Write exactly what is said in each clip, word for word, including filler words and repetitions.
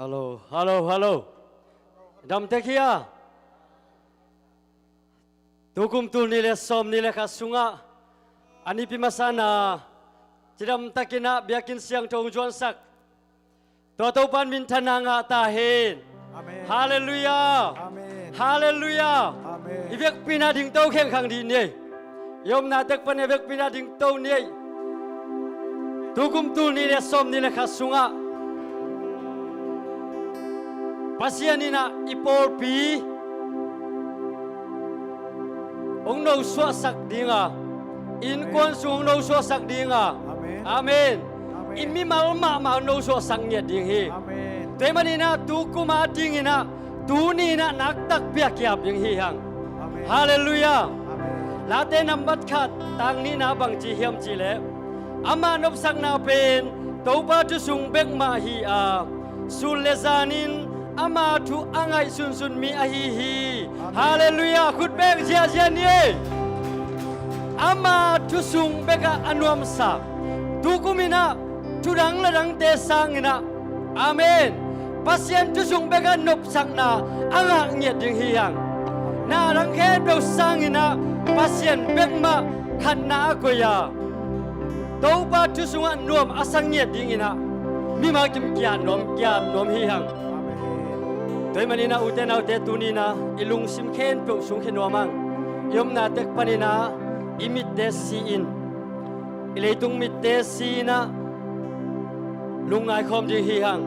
Hallo, hallo, hallo. Dam tek hia? Tukum tul nih le sawm nih le khat sungah a nipi masa-in ah cidam takin ah biakinn siangtho hong zuansak tua Topa in minthanna ngah ta hen. Amen. Halleluiah. Amen. Halleluiah. Amen. I vekpi-in ah dingto khengkhang dih ni. I omna tek panin i vekpi-in ah dingto ni. Tukum tul nih le sawm nih le khat sungah Pasian in ah i pawlpi hong nosuahsak ding a, i innkuan sung hong nosuahsak ding a. Amen. Amen. Amen. I mimal mahmah hong nosuahsak ngiat ding hi. Amen. Tua ahih manin ah tukum a dingin ah tuni-in ah naktakpi-a ki-ap ding hi hang. Amen. Halleluiah. Amen. Late nambat khat, tang nihna bangci hiam cih leh, ama nopsakna pen Topa thu sung bek mah hi a, sun le zanin ama thu a ngaihsunsun mi ahi hi. Amen. Halleluiah. Khut beng ziahziah ni. Ama thu sung bekah a nuamsa, tukum in ah thu dang le dangte sangin ah, amen, Pasian thu sung bekah nopsakna a ngah ngiat ding hi hang. Na dang khempeuh sangin ah Pasian bek mah khatna a koih a, Topa thu sungah nuam a sa ngiat dingin ah mimal kim ki-ap nuam, ki-ap nuam hi hang. Tua ahih manin ah ute naute, tuni-in ah i lungsim khempeuh sungkhia nuam hang. I omna tek panin ah i mitte si-in, i leitung mitte si-in ah lungngai khawm ding hi hang.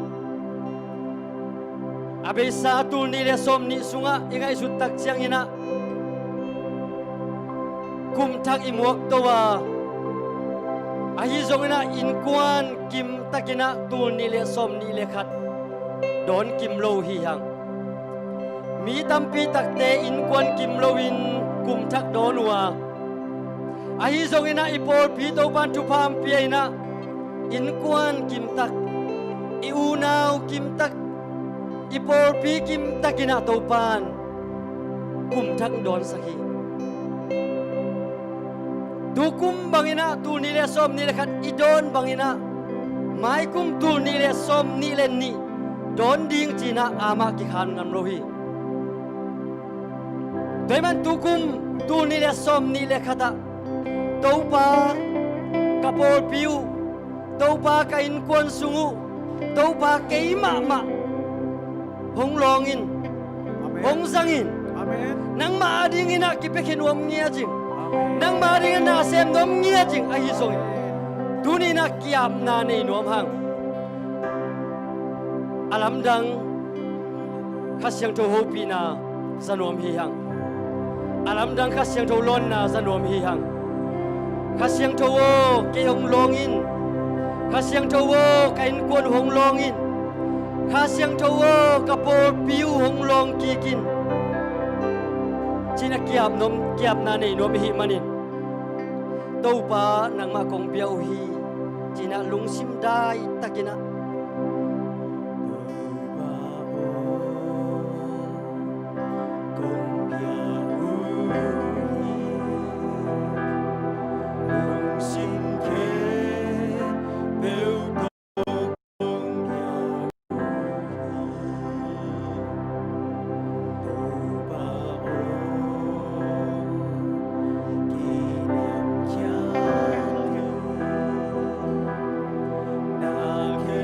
A beisa tul nih le sawm nih sungah i ngaihsut tak ciangin ah kum thak i muakto a, ahi zongin ah innkuan kim takin ah tul nih le sawm nih le khat dawn kim lo hi hang. Mi tampi takte innkuan kim loin kum thak dawn uh a, ahi zongin ah i pawlpi Topa in thupha hong pia in ah, innkuan kim tak, i unau kim tak, i pawlpi kim takin ah Topa in kum thak dawnsak hi. Tukum bangin ah tul nih le sawm nih le khat i dawn bangin ah maikum tul nih le sawm nih le nih dawn ding ci-in ah amah kikhan ngam lo hi. Tua ahih manin tukum tul nih le sawm nih le khat ah, Topa, ka pawlpi uh, Topa, ka innkuan sung uh, Topa, kei mahmah hong lawng in. Amen. Hong zang in. Amen. Nangmah adingin ah kipiakhia nuam ngiat ing. Amen. Nangmah adingin ah na sem nuam ngiat ing. Ahi zongin tuni-in ah ki-apna nei nuam hang. A lamdang Kha Siangtho hopihna za nuam hi hang. A lamdang Kha Siangtho lawnna za nuam hi hang. Kha Siangtho aw, kei hong lawng in. Kha Siangtho aw, ka innkuan uh hong lawng in. Kha Siangtho aw, ka pawlpi uh hong lawng kik in, ci-in a ki-ap nuam, ki-apna nei nuam i hih manin, Topa, nangmah kong bia uh hi, ci-in a lungsim daitakin a, Topa aw, kong bia uh hi, lungsim khempeuh tawh kong bia uh hi. Topa aw, kiniamkhiat hi. Na khe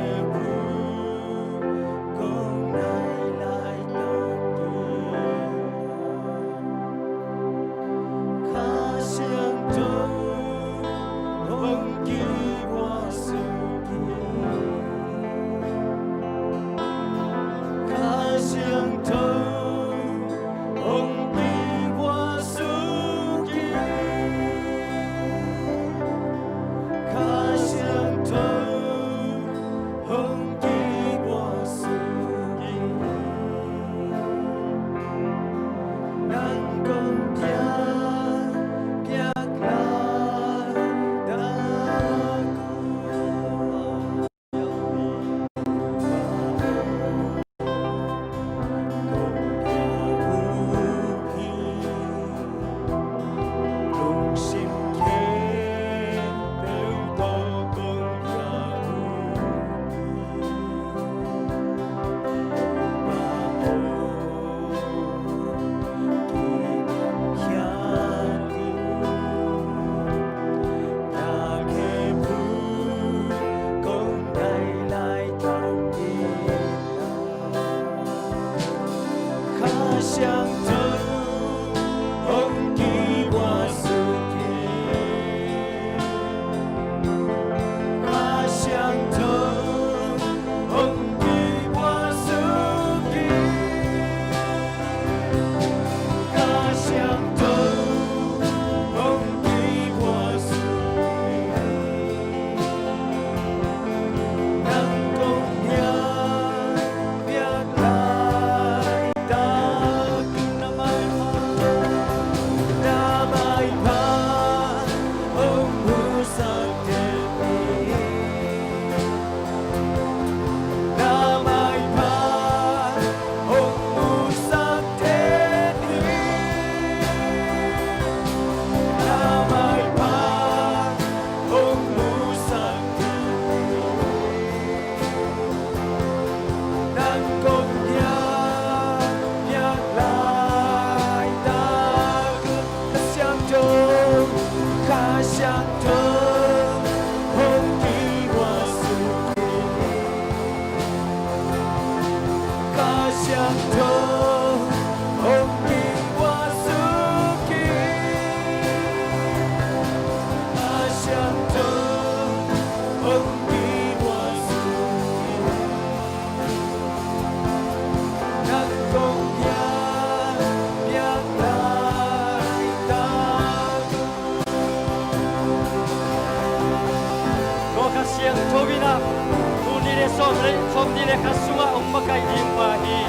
le khat sungah hong makaih ding pa hi.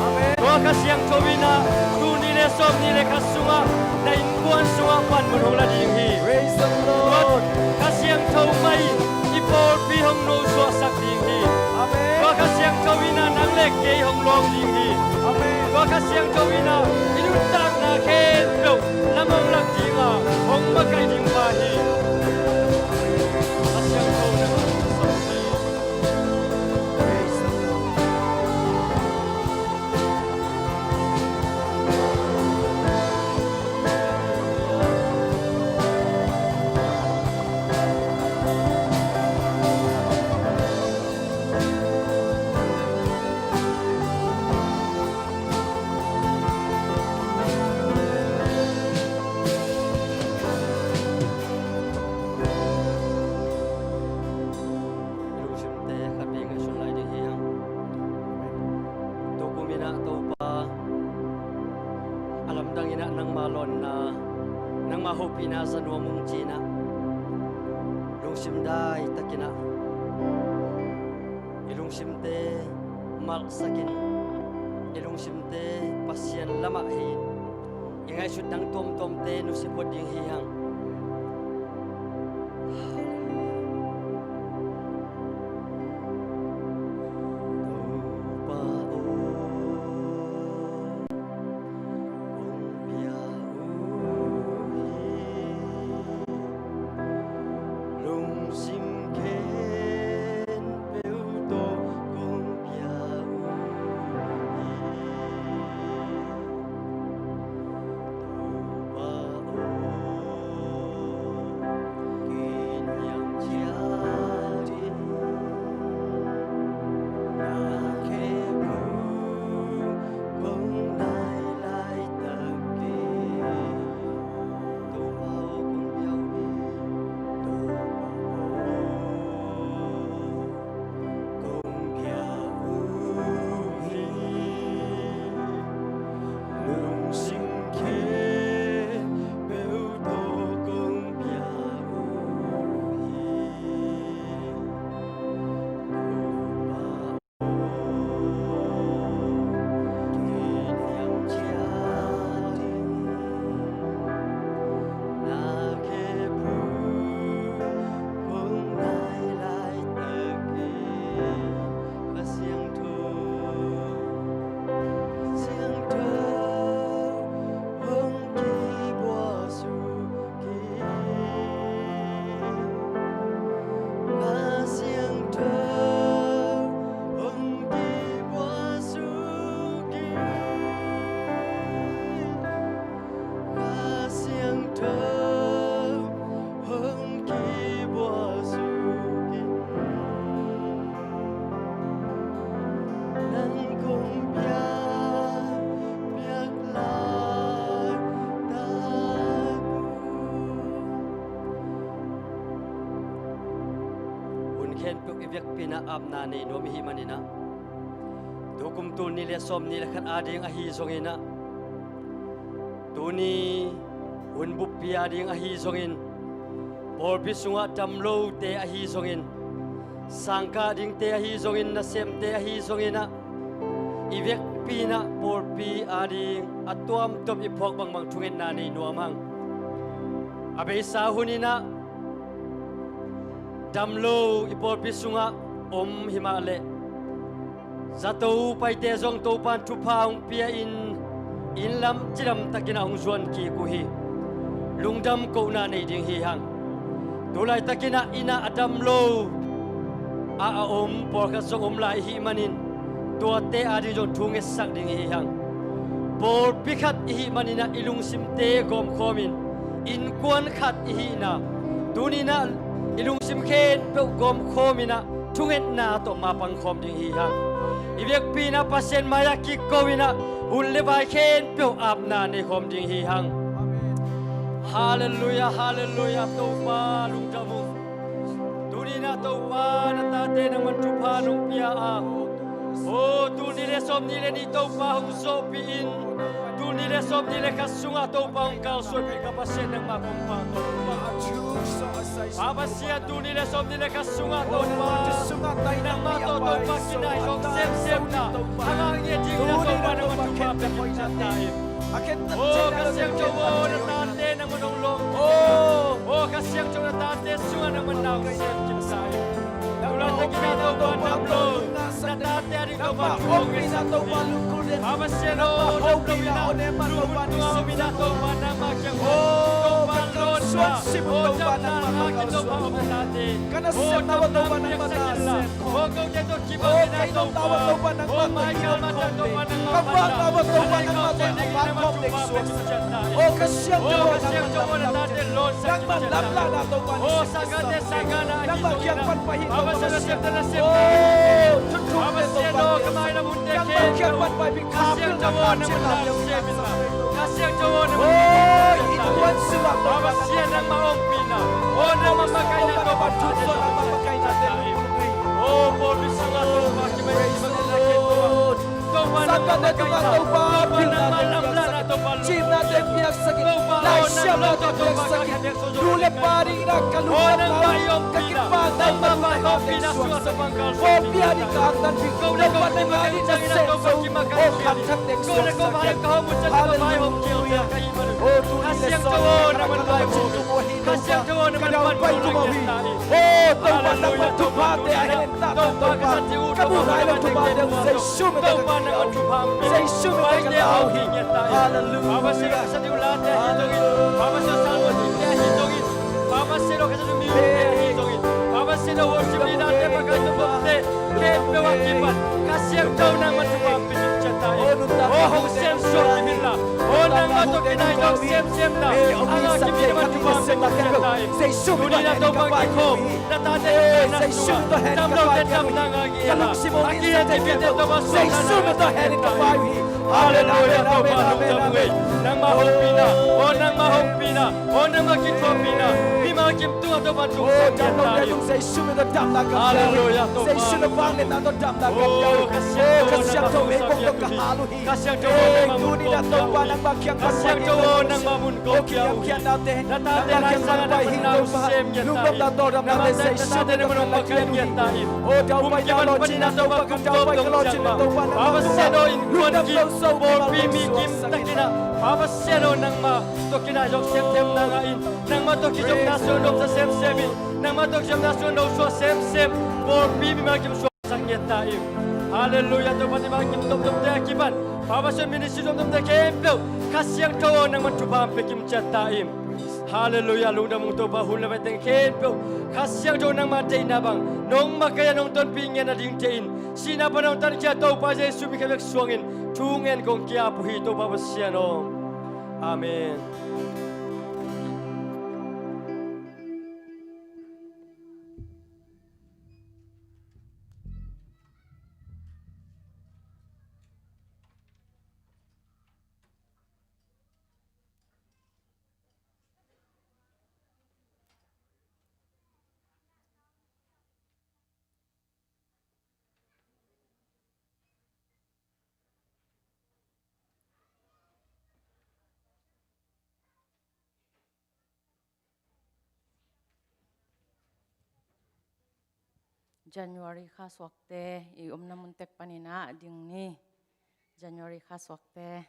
Amen. Tua Kha Siangtho in ah tul nih le sawmnih le khat sungah na innkuan sungah panmun hong la ding hi. Praise the Lord. Tua Kha Siangtho mah in i pawlpi hong nosuahsak ding hi. Amen. Tua Kha Siangtho in ah nang le kei hong lawng ding hi. Amen. Tua Kha Siangtho in ah i nuntakna khempeuh lam hong lak ding a, hong makaih ding pa hi. Kha Siangtho nang a hong sawm hi. Praise the Lord. I lungsimte khat vei ngaihsun lai ding hi hang. Tukum in ah Topa, a lamdang in ah nangma lawnna, nangma hopihna za nuam ung ci-in ah lungsim dai takin ah i lungsimte malhsakin, i lungsimte Pasian lamah hei-in, i ngaihsut dang tuamtuamte nusia phot ding hi hang. Halleluiah. Topa aw, kong pia uh hi. Lungsim khempeuh tawh kong pia uh hi. Topa aw, kiniamkhiat in, na khe bu kong nai laitak in. Topa aw, kong pia uh hi. Topa aw, kong pia uh hi. Lungsim khempeuh tawh kong pia uh hi. Topa aw, kiniamkhiat in, na khe bu kong nai laitak in. Kha Siangtho, Siangtho hong kibuak suk in. Kha Siangtho hong kibuak suk in. Kha Siangtho hong kibuak suk in. Nang kong piak, piak laitak uh. Hun khempeuh i vekpi-in ah apna nei nuam i hih manin ah, tukum tul nih le sawmnih le khat ading ahi zongin ah, tuni hun buppi ading ahi zongin, pawlpi sungah dam lote ahi zongin, sangkah dingte ahi zongin, nasemte ahi zongin ah, i vekpi-in ah pawlpi ading a tuamtuam i phawk bangbang thungetna nei nuam hang. A beisa hun in ah dam lo i pawlpi sungah om himah leh, zato paite zong Topa'n thupha hong pia-in, inn lam cidam takin ah hong zuan kik uh hi. Lungdam kohna nei ding hi hang. Tu laitakin ah inn ah a dam lo a, a om pawlkhat zong om lai i hih manin, tuate ading zong thu ngetsak ding hi hang. Pawlpi khat i hih manin ah i lungsimte gawmkhawmin, innkuan khat i hihna, tuni-in ah i lungsim khempeuh gawmkhawmin ah thungetna tawh mapang khawm ding hi hang. I vekpi-in ah Pasian mai-ah kikko-in ah hun le vai khempeuh apna nei khawm ding hi hang. Halleluiah, halleluiah, Topa lungdam ung. Tuni-in ah Topa na tate nangman thupha nong pia a, aw, tul nih le sawmnih le nih Topa hong zawhpih in, tul nih le sawmnih le khat sungah Topa hong kalsuanpih ka Pasian nangmah kong pahtawi. Pa Pasian, tul nih le sawmnih le khat sungah Topa, nangmah tawh Topa Bang kinai zong semsem na a ngah ngiat ding in ah Topa nangmah thupha pia kim ciat ta in. O Kha Siangtho aw, na tate nangmah nong lawm. O Kha Siangtho, na tate sungah nangmah na hong sem kim sa in. Tulaitakin ah Topa, nam lo na tate a ding Topa thu hong ngetsak in. Papa Pasian aw, nam lo in ah, lungmuang tungah om in ah Topa, nangmah kiang pan Topa lawnna, o damna ngak in Topa, om na tate, o damna piaksak in la. O kote tawh kibang in ah Topa, o maikalma tawh Topa nangmah manna, a lei kau teh ding in nangmah thupha pia kim ciat ta in. O Kha Siangtho aw, na tate lawnsak kim ciat ta in. O sangkahte sangkahna ahi zongin ah, Papa Pasian aw, na sepna na sepna ahi zongin, Papa Pasian aw, ka mailam hunte khempeuh Kha Siangtho aw, nangmah na sem in la. Kha Siangtho aw, nangmah na sem in la. Papa Pasian, nangmah ompihna, o nangmah makaihna Topa, thupha pia kim ciat ta in. O pawlpi sungah Topa, kimai kimai na ken Topa, Topa nangmah makaihna, Topa nangmah lamlahna Topa, cimnate piaksak in, Topa aw, nang lo tawh Topa ka khen bek suah zong, lu le pa ding in ah ka lungdamna, ka kipahna, nangmah vai ompihna sungah Topa ka pawlpi a ding ka angtanpih, Topa nangmah ding na sem zo, o khangthak teng suaksak in. Ko le ko vai ka hawm uh ciang Topa vai hawm kei uh ciang ka hih man un. O Kha Siangtho aw, nangmah na vai hawm uh hi. Kha Siangtho aw, nangmah na vai hawm uh hi. O Topa, nangmah thuphate a hehtak Topa, ka muh nai lo thuphate uh Jesu min tawh ka kila uh hi. Jesu min tawh ka kila uh hi. Halleluiah. Papa Pasian aw, ka sa diu late ahi zongin, Papa Pasian aw, salmo dingte ahi zongin, Papa Pasian aw, ka sa diu musicte ahi zongin, Papa Pasian aw, worship leaderte, pakai tawh pawlpite khempeuh a kipan Kha Siangtho nangmah thupha pia kim ciat ta in. O hong sem suak kim in la. O nangmah tawh kinai zong semsem na a ngah kim in, nangmah thupha pia kim ciat ta in. Tuni in ah Topa kikhawm na tate kikhawm na sungah damlote damna ngah ngei in la, a kihepi mite Topa suakta na ngah kim ciat ta in. Halleluiah, Topa lungdam ung ei. Nangmah hopihna, o nangmah hopihna, o nangmah kithuahpihna mimal kim tungah Topa tungsak ciat ta in. Halleluiah, Topa. O Kha Siangtho aw, nangmah tungsak ciat uh hi. Kha Siangtho aw, nangmah mun kawmpiak uh hi. Kha Siangtho aw, nangmah mun kawmpiak uh hi. Na tate laisang ah nangmah na sem ngiat ta in. Na tate, na tate nangmah nong makaih ngiat ta in. Kum kipan panin ah Topa kum tawmtawm ciang mah, Papa Pasian aw, innkuan kim, pawlpi mi kim takin ah, Papa Pasian aw, nangmah tawh kinai zong semthemna ngah in, nangmah tawh kizopna sungah nuamsa semsem in, nangmah tawh kizopna sungah nosuah semsem, pawlpi mimal kim suaksak ngiat ta in. Halleluiah, Topa, mimal kim tuamtuamte a kipan Papa Pasian ministry tuamtuamte khempeuh Kha Siangtho aw, nangmah thupha hong pia kim ciat ta in. Halleluiah, lungdam ung Topa, hun le vaiteng khempeuh Kha Siangtho nangmah deihna bang nong makaih a nong tonpih ngiat nadingte in sihna pan hong tankhia Topa Jesu min khat bek suangin thu ngen kong ki-ap uh hi Topa Pasian aw. Amen. January kha suakte i omna mun tek panin ah ding ni. January kha suakte.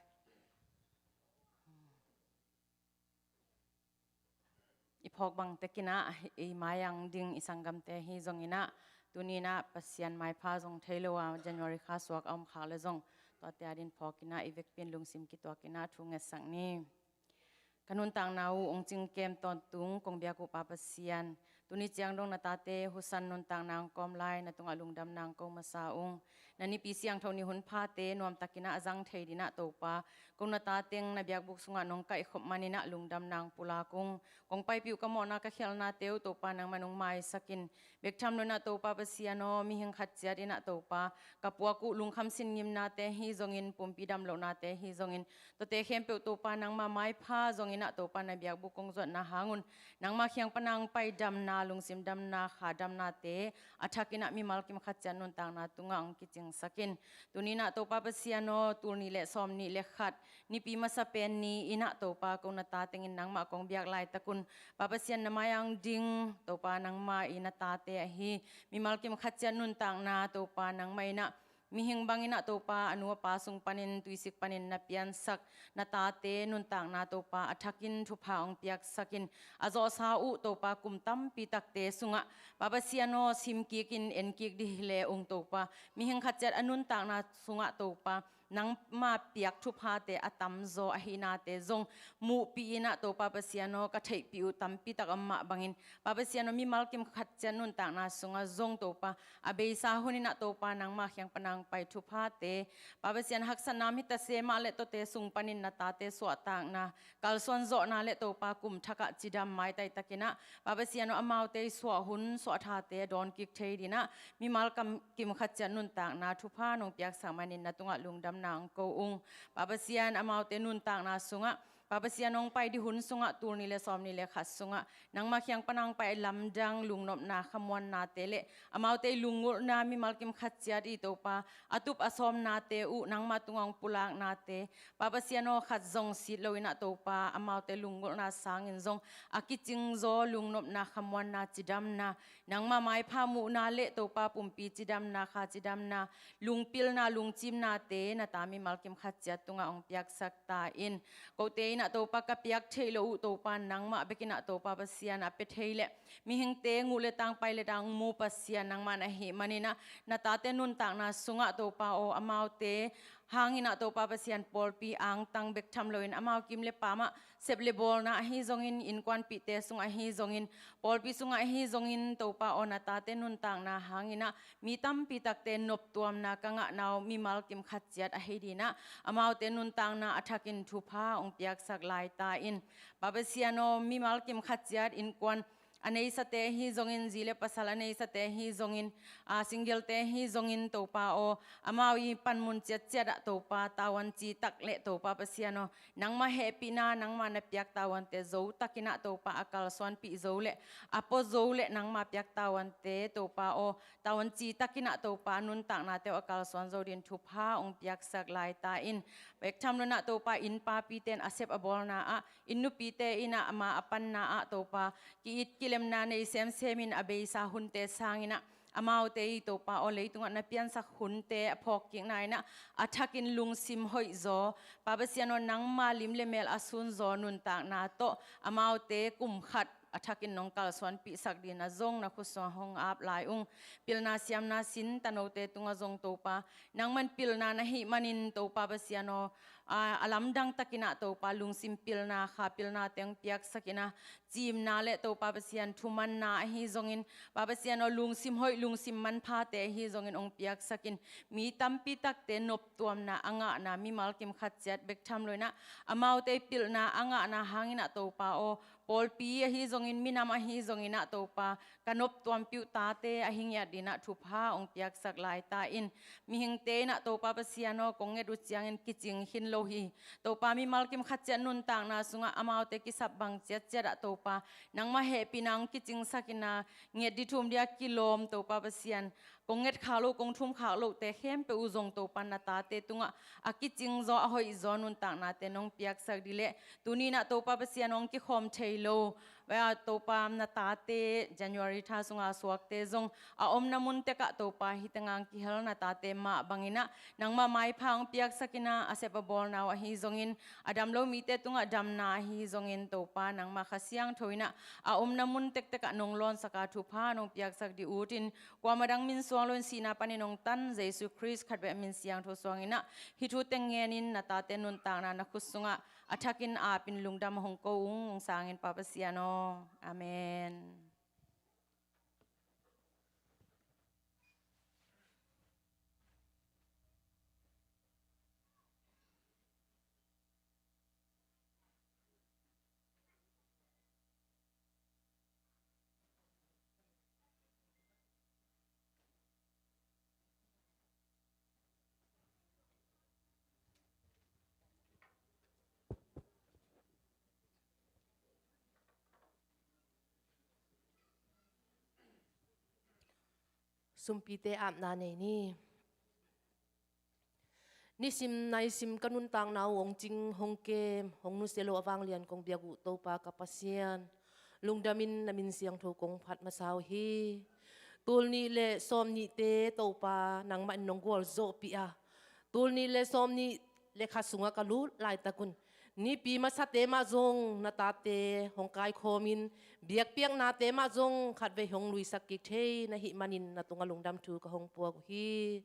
I phawk bang tekin ah i mai-ang ding i sanggamte hi zongin ah, tuni-in ah Pasian maipha zong thei lo a, January kha suak a om khak leh zong tuate adingin phawkin ah i vekpi-in lungsim kituakin ah thu ngetsak ni. Ka nuntakna uh hong cingkem tawntung kong biak uh Pa Pasian, tuni ciang dong na tate husan nuntakna hong kawm lai, na tungah lungdamna hong ko masa ung. Na Nipi siangtho ni hun phate nuamtakin ah a zang thei dingin ah Topa, ko na tateng na biakbuk sungah nong kaihkhop manin ah lungdamna hong pulak ung. Kong paipih uh ka mawhna ka khialhnate uh Topa nangman hong maisak in. Bek tham loin ah Topa Pasian aw, mihing khat ciatin ah Topa, ka puak uh lungkham sin ngimnate hi zongin, pumpi damlohnate hi zongin, tuate khempeuh Topa nangma maipha zongin ah Topa na biakbuk kong zuatna hangun nangma kiang pan a hong pai damna, lungsim damna, kha damnate a thakin ah mimal kim khat ciat nuntakna tungah hong kicingsak in. Tuni-in ah Topa Pasian aw, tul nih le sawmnih le khat, Nipi masa pen ni-in ah Topa, ko na tateng in nangmah kong biak laitakun, Pa Pasian na mai-ang ding Topa nangma i na tate ahi. Mimal kim khat ciat nuntakna Topa nangmah in ah mihing bangin ah Topa a nu a pa sung panin tuisik panin na piansak na tate nuntakna Topa a thakin thupha hong piaksak in, a zawhsa uh Topa kum tampi takte sungah Pa Pasian aw, simkik in enkik dih le ung Topa, mihing khat ciat a nuntakna sungah Topa nangma piak thuphate a tamzaw ahihnate zong muhpih in ah Topa Pasian aw, ka theihpih uh tampi tak om mah bangin Pa Pasian aw, mimal kim khat ciat nuntakna sungah zong Topa a beisa hun in ah Topa nangma kiang pan a hong pai thuphate, Pa Pasian, haksatna mi tase mah le tawte sung panin na tate suahtakna kalsuan zawhna le Topa kum thakah cidam maitai takin ah Pa Pasian aw, amaute i suah hun suah thate dawn kik thei ding ah mimal kam kim khat ciat nuntakna thupha nong piaksak manin na tungah lungdamna hong ko ung. Pa Pasian, amaute nuntakna sungah Pa Pasian hong pai dih hun sungah tul nih le sawm nih le khat sungah nangma kiang pan a hong pai lamdang lungnopna khamuannate le amaute i lungngulhna mimal kim khat ciat i Topa a tup a sawmnate uh nangma tungah hong pulaknate, Pa Pasian aw, khat zong sit lo in ah Topa amaute lungngulhna sangin zong a kicingzaw lungnopna khamuanna cidamna, nangma maipha muhna le Topa pumpi cidamna kha cidamna, lungpilna lungcimnate na ta mimal kim khat ciat tungah hong piaksak ta in. Kote in ah Topa ka piak theih loh uh Topa nangmah bek in ah Topa Pasian a pia thei le mihingte nguh le tang pai le tang mu Pasian nangmah na hih manin ah na tate nuntakna sungah Topa aw, amaute hangin ah Topa Pasian pawlpi angtang bek tham loin amau kim le pamah sep le bawlna ahi zongin, innkuanpihte sung ahi zongin, pawlpi sungah ahi zongin Topa aw, na tate nuntakna hangin ah mi tampi takte noptuamna ka ngahna uh mimal kim khat ciat ahi ding ah amaute nuntakna a thakin thupha hong piaksak lai ta in. Pa Pasian aw, mimal kim khat ciat innkuan a neisate ahi zongin, zi le pasal a neisate ahi zongin, a single-te ahi zongin Topa aw, amau i panmun ciatciat ah Topa tavuan citak le Topa Pasian aw, nangma hehpihna, nangma na piak tavuante zo takin ah Topa a kalsuanpih zo le a pua zo le nangma piak tavuante Topa aw, tavuan citakin ah Topa nuntaknate uh a kalsuan zo ding thupha hong piaksak lai ta in. Bek tham lo in ah Topa inn papite in a sep a bawlna ah, inn nupite in ah ama a panna ah Topa ki-it kilemna nei semsem in a beisa hunte sangin ah amaute i Topa aw, leitungah na piansak hunte a phawkkikna in ah a thakin lungsim hoihzaw, Pa Pasian aw, nangma lim le mel a sunzaw nuntakna tawh amaute kum khat a thakin nong kalsuanpihsak ding ah zong na khut sungah hong ap lai ung. Pilna siamna sin tanote tungah zong Topa, nangman pilna na hih manin Topa Pasian aw, a, a lamdang takin ah Topa lungsim pilna, kha pilna teng piaksak in ah, cimna le Topa Pasian thumanna ahi zongin, Pa Pasian aw, lungsim hoih lungsim manphate ahi zongin hong piaksak in, mi tampi takte noptuamna a ngahna mimal kim khat ciat bek tham lo in ah amaute pilna a ngahna hangin ah Topa aw, pawlpi ahi zongin, minam ahi zongin ah Topa, ka noptuampih uh tate ahi ngiat ding ah thupha hong piaksak lai ta in. Mihingte in ah Topa Pasian aw, kong nget uh ciangin kicing khin lo hi. Topa, mimal kim khat ciat nuntakna sungah amaute kisap bang ciatciat ah Topa, nangma hehpihna hong kicingsak in ah, nget ding thum ding a kilawm Topa Pasian, kong nget khak loh, kong thum khak lohte khempeuh uh zong Topa na tate tungah a kicingzaw, a hoihzaw nuntaknate nong piaksak ding le, tuni in ah Topa Pasian hong kikhawm thei lo, a, Topa na tate January tha sunga suakte zong a omna mun tekah Topa hih tengah hong kihel na tate mah bangin ah nangma maipha hong piaksak in ah, a sep a bawlna uh ahi zongin, a dam lo mite tungah damna ahi zongin Topa nangma Kha Siangtho in ah a omna mun tektekah nong lawnsak a, thupha nong piaksak ding ut in, kuamah dang min suang lo in sihna panin hong tan Jesu Khrist khat bek a min siangtho suangin ah hih thu teng ngenin na tate nuntakna na khut sungah a thakin apin lungdam hong ko ung, hong sang in Pa Pasian aw. Amen. Sumpite apna nei ni. Nisim naisim ka nuntakna uh hong cing, hong kem, hong nusia lo a vanglian kong biak uh Topa ka Pasian, lungdamin na min siangtho kong phat masa uh hi. Tul nih le sawm nihte Topa nangmah in nong gualzawhpih a, tul nih le sawm nih le khat sungah ka lut laitakun, nipi masate mah zong na tate hong kaikhawmin, biakpiaknate mah zong khatvei hong luisak kik thei na hih manin na tungah lungdam thu ka hong puak uh hi.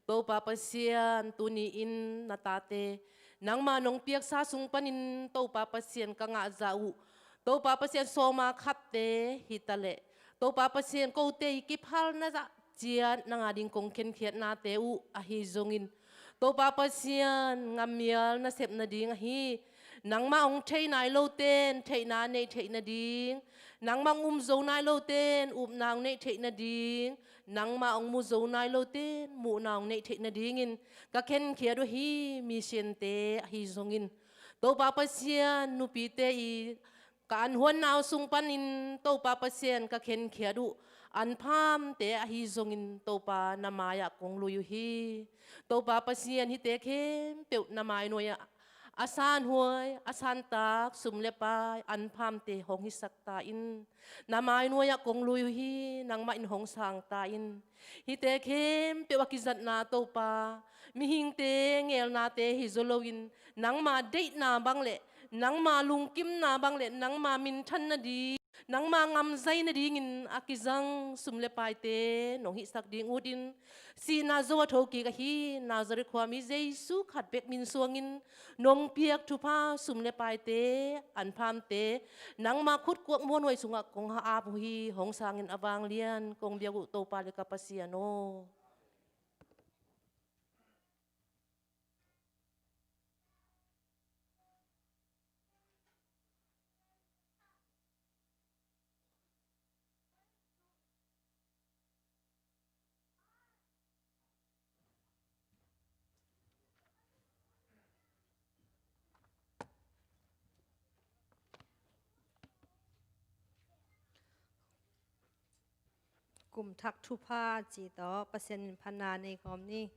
Topa Pasian, tuni-in na tate nangma nong piaksa sung panin Topa Pasian ka ngahzah uh, Topa Pasian, sawma khatte hitaleh, Topa Pasian, kote i kiphalna zah ciat nang ading kong khenkhiatnate uh ahi zongin, Topa Pasian, ngammial nasep nading ahi, nangmah hong theih nai loten theihna neih theih nading, nangmah hong um zo nai loten upna hong neih theih nading, nangmah hong mu zo nai loten muhna hong neih theih nadingin ka khenkhiat uh hi. Misiante ahi zongin, Topa Pasian, nupite i ka anhuan nau sung panin Topa Pasian ka khenkhiat uh, anphamte ahi zongin Topa na mai-ah kong lui uh hi. Topa Pasian, hihte khempeuh na mai nuai-ah a sanhuai a santak sum le pai anphamte hong hisak ta in. Na mai nuai-ah kong lui uh hi, nangmah in hong sang ta in. Hihte khempeuh a kizatna Topa, mihingte ngelnate hi zaw loin, nangma deihna bang le nangma lungkimna bang le nangma minthan nading, nangma ngamzai nadingin a kizang sum le paite nong hihsak ding utin, sihna zo a thokik ahi Nazareth khuami Jesu khat bek min suangin nong piak thupha sum le paite, anphamte nangma khutkuak muanhuai sungah kong ha-ap uh hi. Hong sangin a vanglian kong biak uh Topa le ka Pasian aw. Kum thak thupha cih tawh Pasian min phatna nei khawm ni.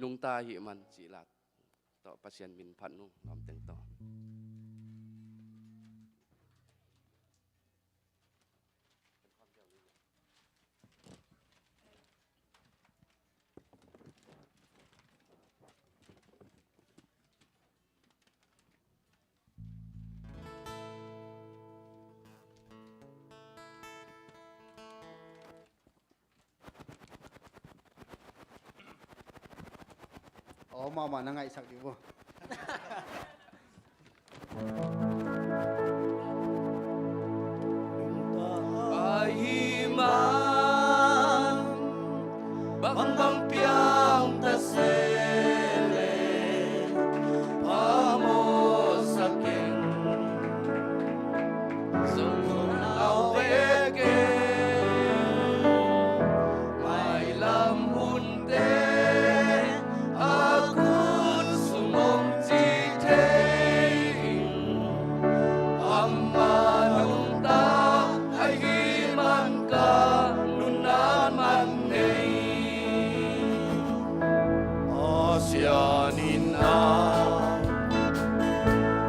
Nungta ahih man cih lat tawh Pasian min phat nung lawmteng tawh. Aw, mahmah na ngaihsak dih vo. Ahih man bangbang piang ta se leh phamawh sa keng. Zong lau ve keng, mailam hunte a khut sung om ci thei ing. Amah nungta ahih man ka nunnan man nei. A sian in a,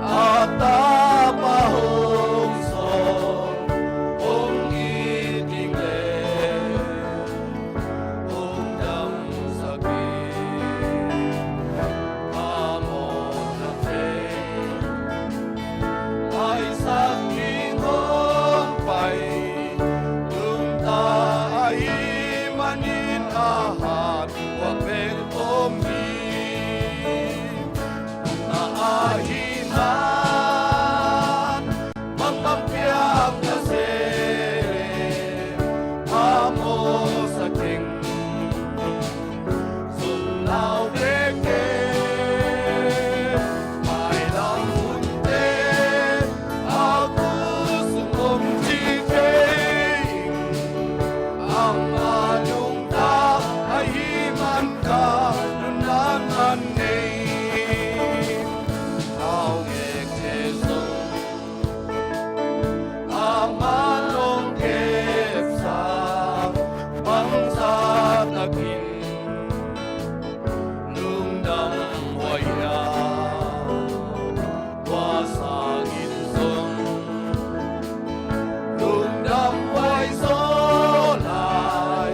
a tapa hong sawn, hong it ding leh hong damsak ding. A mawhna teng maisak ding hong pai, nungta ahih manin a hat khuak bek om hi. Nungta ahih man bangbang piang ta se leh phamawh sa keng. Zong lau ve keng, mailam hunte a khut sung om ci thei ing. Amah nungta ahih man ka nunnan man nei. Thau ngekte zong amah hong kepsak, bangzah takin lungdam huai hiam? Tua sangin zong lungdam huai zaw lai,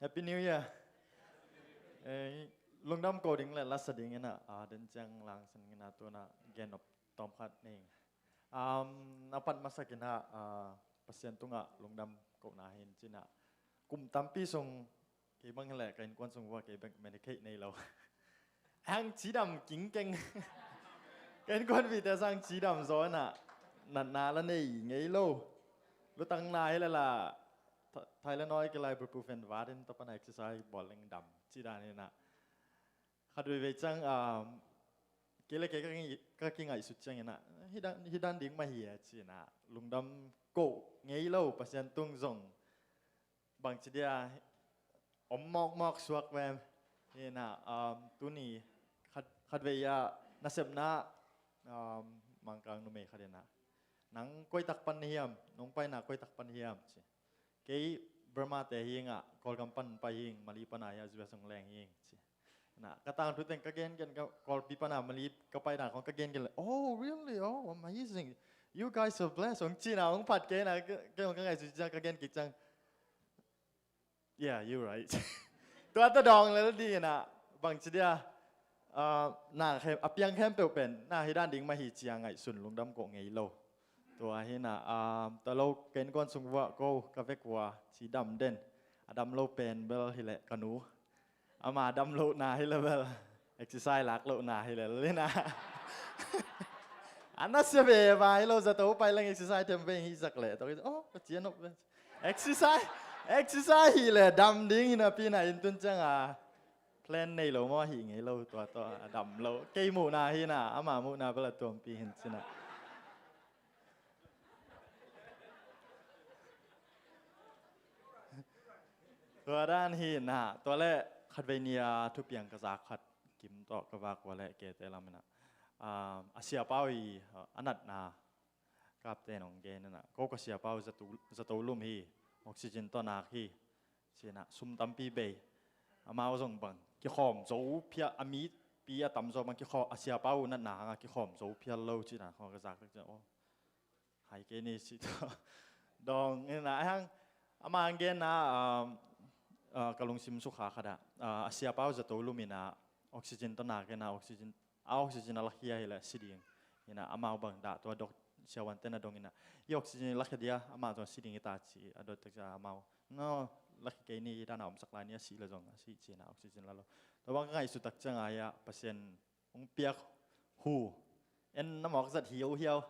Happy New Year. Eh, lungdam ko ding le lasa ding ina, ah, den ciang langsan ina tuna gen op tom khat ning. Um, a pat masak ina, ah, Pasian tunga lungdam ko na hin cina. Kum tampi sung kei bang le ka innkuan sung vua kei bek medicate nei lo. Hang cidam kingkeng. Ka innkuan vite sang cidam zaw ina, natna la nei ngei lo. Lutang na hi le la, Tha-, Tylenol ki la ibuprofen vatin tapana exercise bawl leng dam. Ci dan ina. Khat veivei ciang, um, kei le kei ka ki-, ka kingaihsut ciang ina. Hi dan, hi dan ding mah hi a ci ina. Lungdam ko ngei lo Pasian tung zong. Bangci dia om mawkmawk suak ve. Ina, um, tuni khat, khat vei a nasepna, um, Mangkang numei khat ina. Nang koi tak pan hiam, nong paina koi tak pan hiam ci. Kei Burma te hi nga, Kawlgam pan pai hi, Mali pana hi a, U S ong leng hi ci. Na, ka tangthu teng ka gen gen ka Kawlpi pana Mali ka pai dan khong ka gen gen le, "Oh, really? Oh, amazing. You guys are blessed." Ong ci na, ong phat kei na, ka, ka, ka ngaihsut ciang ka gen kik ciang. Yeah, you're right. Tua ta dawng le di na, bangci dia, ah, na khem, a piang khempeuh pen na hi dan ding mah hi ci a ngaihsun lungdam ko ngei lo. Tua hi na, ah, ta lo ka innkuan sung vua ko ka vek vua ci dam den. A dam lo pen bel hi le ka nu. Ama dam lo na hi le bel. Exercise lak lo na hi le le na. A nasia ve va hi lo zato pai leng exercise them ve hi zak le. Tua, oh, ka cian op ve. Exercise, exercise hi le dam ding hi napi na inn tun ciang a plan nei lo maw hi ngei lo tua tua a dam lo. Kei muhna hi na, ama muhna bel a tuampi hin ci na. Tua dan hi na, tua le khat vei ni a thupiang ka zak khat kim tawh ka vak ua le kei te lam ina. Ah, a siapau i, ah, a natna kapten ong gen ina. Ko ka siapau zato, zato lum hi, oxygen tawh nak hi. Ci na, sum tampi bei. Amau zong bang kikhawm zo phia, a mipi a tamzaw bang kikhawm, a siapau natna hanga kikhawm zo phial lo ci na, khawng ka zak tak ci na, oh. Hai kei ni ci tawh. Dawng ina, a hang, ama ang gen na, um, uh, ka lungsim sukha khat a, uh, a siapau zato lum ina, oxygen tawh nak ina, oxygen a oxygen a lakhia hi le si ding. Ina amau bang dah tua dok siavuante na dong ina. I oxygen i lakhia dia, amau tua si ding i ta ci a dot tak cia amau. No, lakhia kei ni i dana omsak lai ni a si le zong, a si ci na oxygen la lo. Tua bang ka ngaihsut tak cia ngai a, Pasian ong piak hu. En na mawk zat hiau hiau.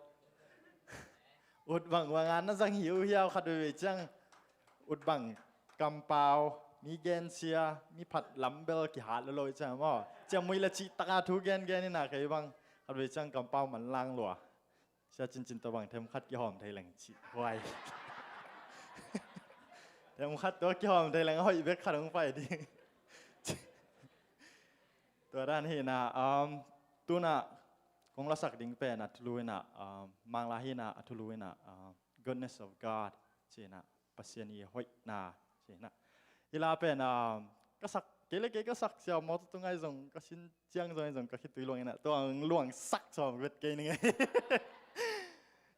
Ut bang uang an na zang hiu hiau khat veve ciang. Ut bang kampau, mi gensia, mi phat lambel kihat lolo ciang maw. Ciang mui la cih taka thu gen gen ina kei bang. Khat veve ciang kampau man lang lua. Sia cincin to bang them khat kihawm thei leng cih. Huai. Them khat to kihawm thei leng a hoih bek khat hong pai ding. Tua dan hi na, um, tuna kong lasak ding pen a thulu ina, um, Mangla hi na a thulu ina, um, Goodness of God ci na, Pasian i hoihna ci na. I la pen, um, ka sak, kei le kei ka sak sia mawtaw tungai zong, ka sin ciang zong, zong ka khitui luang ina, tua ang luang sak sawm vet kei ning.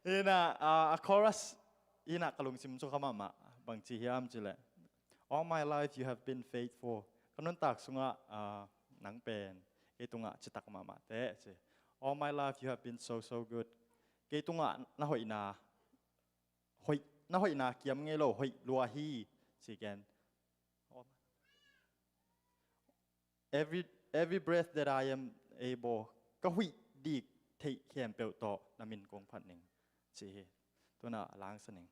Ina, uh, a chorus ina ka lungsim sukha mahmah, bang ci hiam ci le. All my life you have been faithful. Ka nuntak sungah, ah, nang pen kei tungah citak mahmah te ci. All my life you have been so, so good. Kei tungah na hoihna, hoih, na hoihna kiam ngei lo, hoih lua hi ci ken. Every, every breath that I am able, ka huih dik theih khempeuh tawh na min kong phat ning ci hi. Tuna a langsa ning.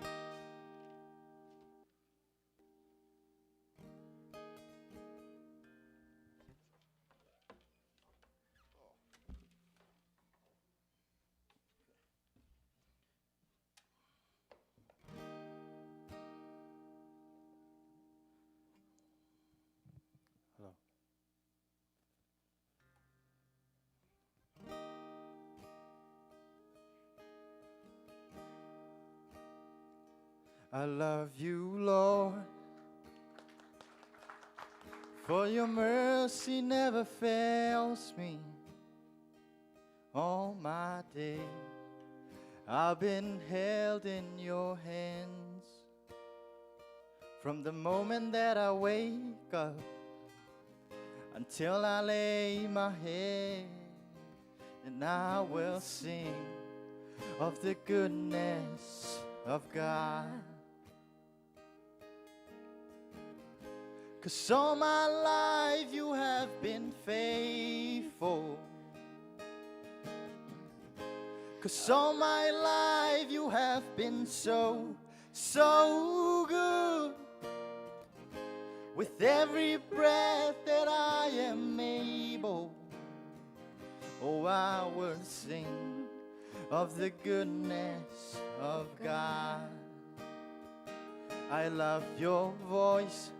Hello. I love you, Lord, for your mercy never fails me. All my day, I've been held in your hands. From the moment that I wake up until I lay my head, and I will sing of the goodness of God. 'Cause all my life you have been faithful. 'Cause all my life you have been so, so good. With every breath that I am able, oh, I will sing of the goodness of God. I love your voice.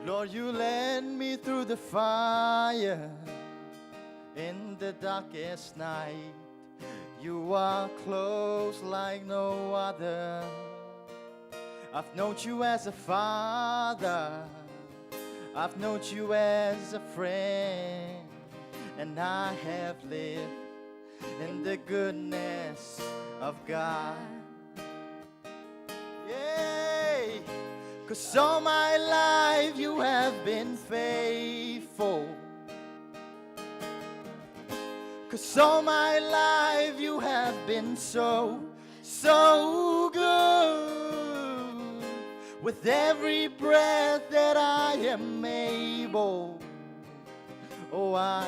Lord, you led me through the fire in the darkest night. You are close like no other. I've known you as a father. I've known you as a friend. And I have lived in the goodness of God. Yay! 'Cause all my life you have been faithful. 'Cause all my life you have been so, so good. With every breath that I am able, oh, I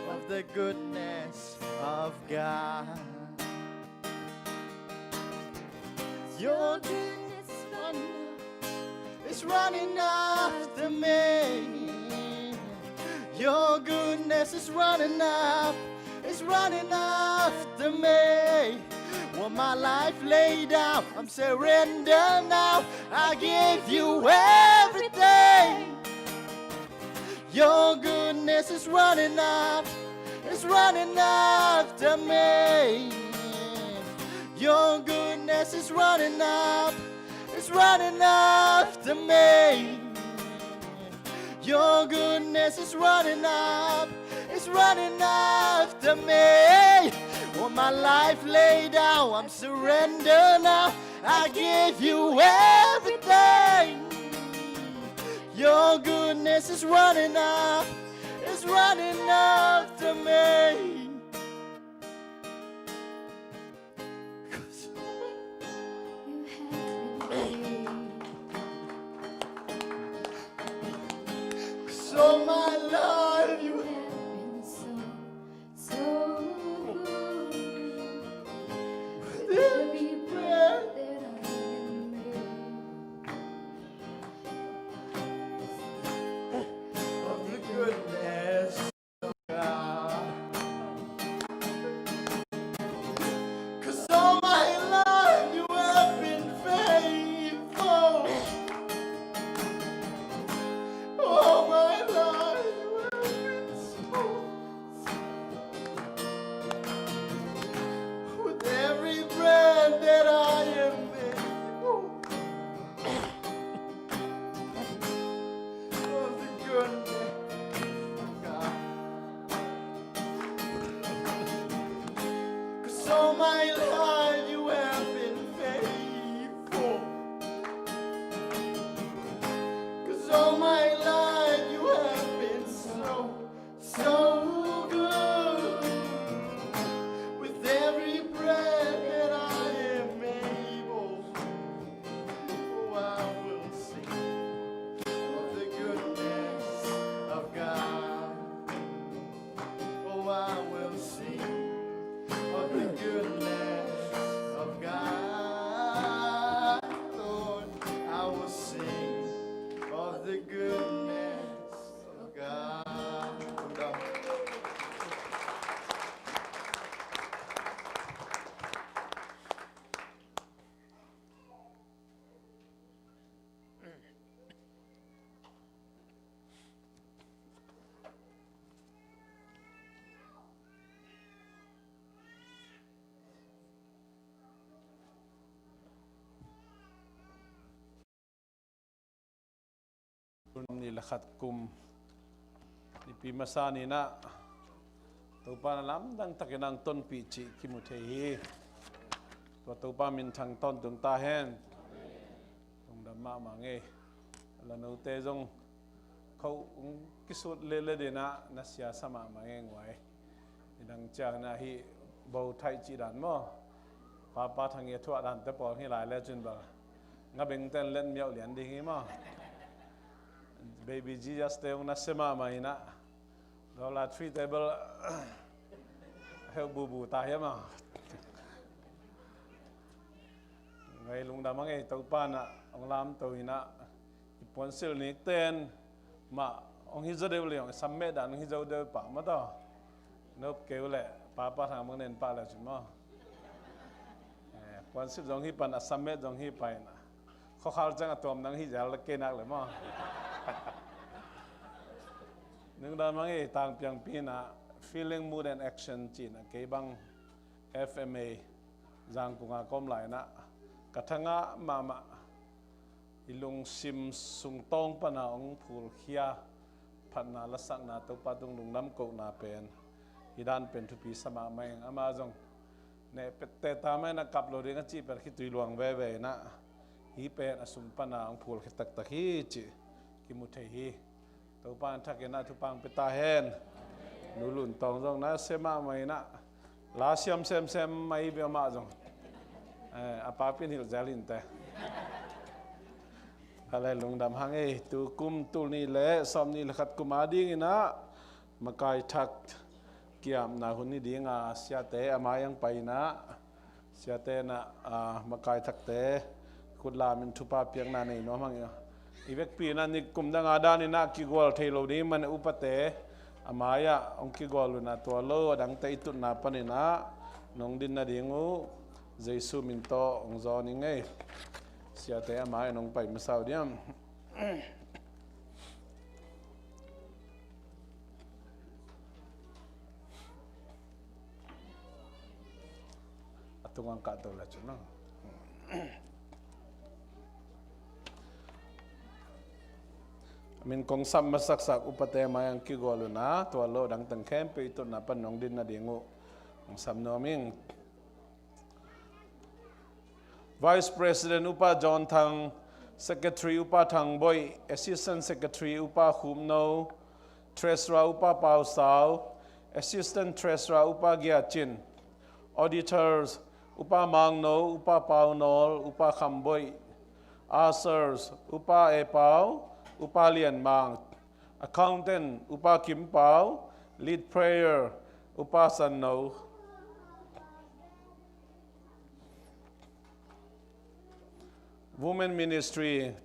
of the goodness of God. Your goodness is running after me. Your goodness is running up, is running after me. Want my life laid down, I'm surrender now. I give you everything. Your goodness is running up, it's running after me. Your goodness is running up, it's running after me. Your goodness is running up, it's running after me. Want my life laid down, I'm surrender now. I give you everything. Your goodness is running up, it's running after me. 'Cause all my life you have been so, so good. With every breath that I am able, of the goodness of God. 'Cause all my life you have been faithful. All my life you have been so, with every breath that I am able, of the goodness of God. 'Cause all my life you have been faithful. 'Cause all my life you have been so, so good. With every breath that I am able, oh, I will sing of the goodness of God. Oh, I will sing of the goodness of God. Lord, I will sing of the goodness of God. Ni le khat kum nipi masa ni-in ah Topa na lamdang takin ang tonpih cih kimu thei hi. Tua Topa minthang tawntung ta hen. Lungdam mahmah ngei. La note zong kho ung kisut lele dina na siasa mahmah ngei nguai. Nidang ciang na hi bo thaih cih dan maw? Papa Thang i a thuah dan te pawl hi lai le cun bel nga beng ten let miauh lian ding hi maw? Baby Jesus te ung na sia mahmah hi na. Dollar three table heu bubu ta hiam a. Ngai lungdam a ngei Topa na ong lamto hi na. I puansilh nik ten mah ong hi zo deuh le ong i sam meh dan ong hi zo deuh pah mah tawh. Nop keu le Papa Thang bang nen pah le cun maw? Eh, puansilh zong hi pan a sam meh zong hi pan a khuakhal ciang a tuam nang hi zal le kei nak le maw? Nungdam a ngei tangpiang pi na feeling, mood and action cih na kei bang F M A Zangkung a ka om lai na ka thangah mahmah i lungsim sungtawng pana ong phulkhia phatna lasakna Topa tung lungdam kohna pen hi dan pen thupi sa mahmah ing. Ama zong neh pette ta mai na kap lo ding a cih pen khitui luang veve na hi pen a sung pana ong phulkhia taktak hi cih kimu thei hi. Topa in thakin a thupang pia ta hen. Nu Lun Tawng zong na sia mahmah hi na. La siam semsem mai bia mah zong. Eh, a pa pin hilh zel in te. Ale lungdam hang ei tu kum tul nih le sawm nih le khat kum a dingin ah makai thak kiamna hun ni ding a siate a mai ang pai na. Siate na, ah, makai thakte khut lam in thupha piakna nei nuam hang i vekpi na nik kum dang a dan in ah kigual thei lo ding man upate a mai ah ong kigual uh na tua lo a dangte i tutna panin ah nong din nading uh Jesu min tawh ong zawn ing ei. Siate a mai ah nong pai masa uh diam. A tungang kah to la cun a min kong sam masaksak upate mai ang kigual uh na tua lo dang teng khempeuh i tutna pan nong din nading uh kong sam nuam ing. Vice President Upa John Thang, Secretary Upa Thang Boih, Assistant Secretary Upa Khum No, Treasurer Upa Pau Sau, Assistant Treasurer Upa Gia Cin, Auditors Upa Mang No, Upa Pau Nawl, Upa Kham Boih, Ushers Upa E Pau, Upa Lian Mang, Accountant Upa Kim Pau, Lead Prayer Upa San No. Women Ministry,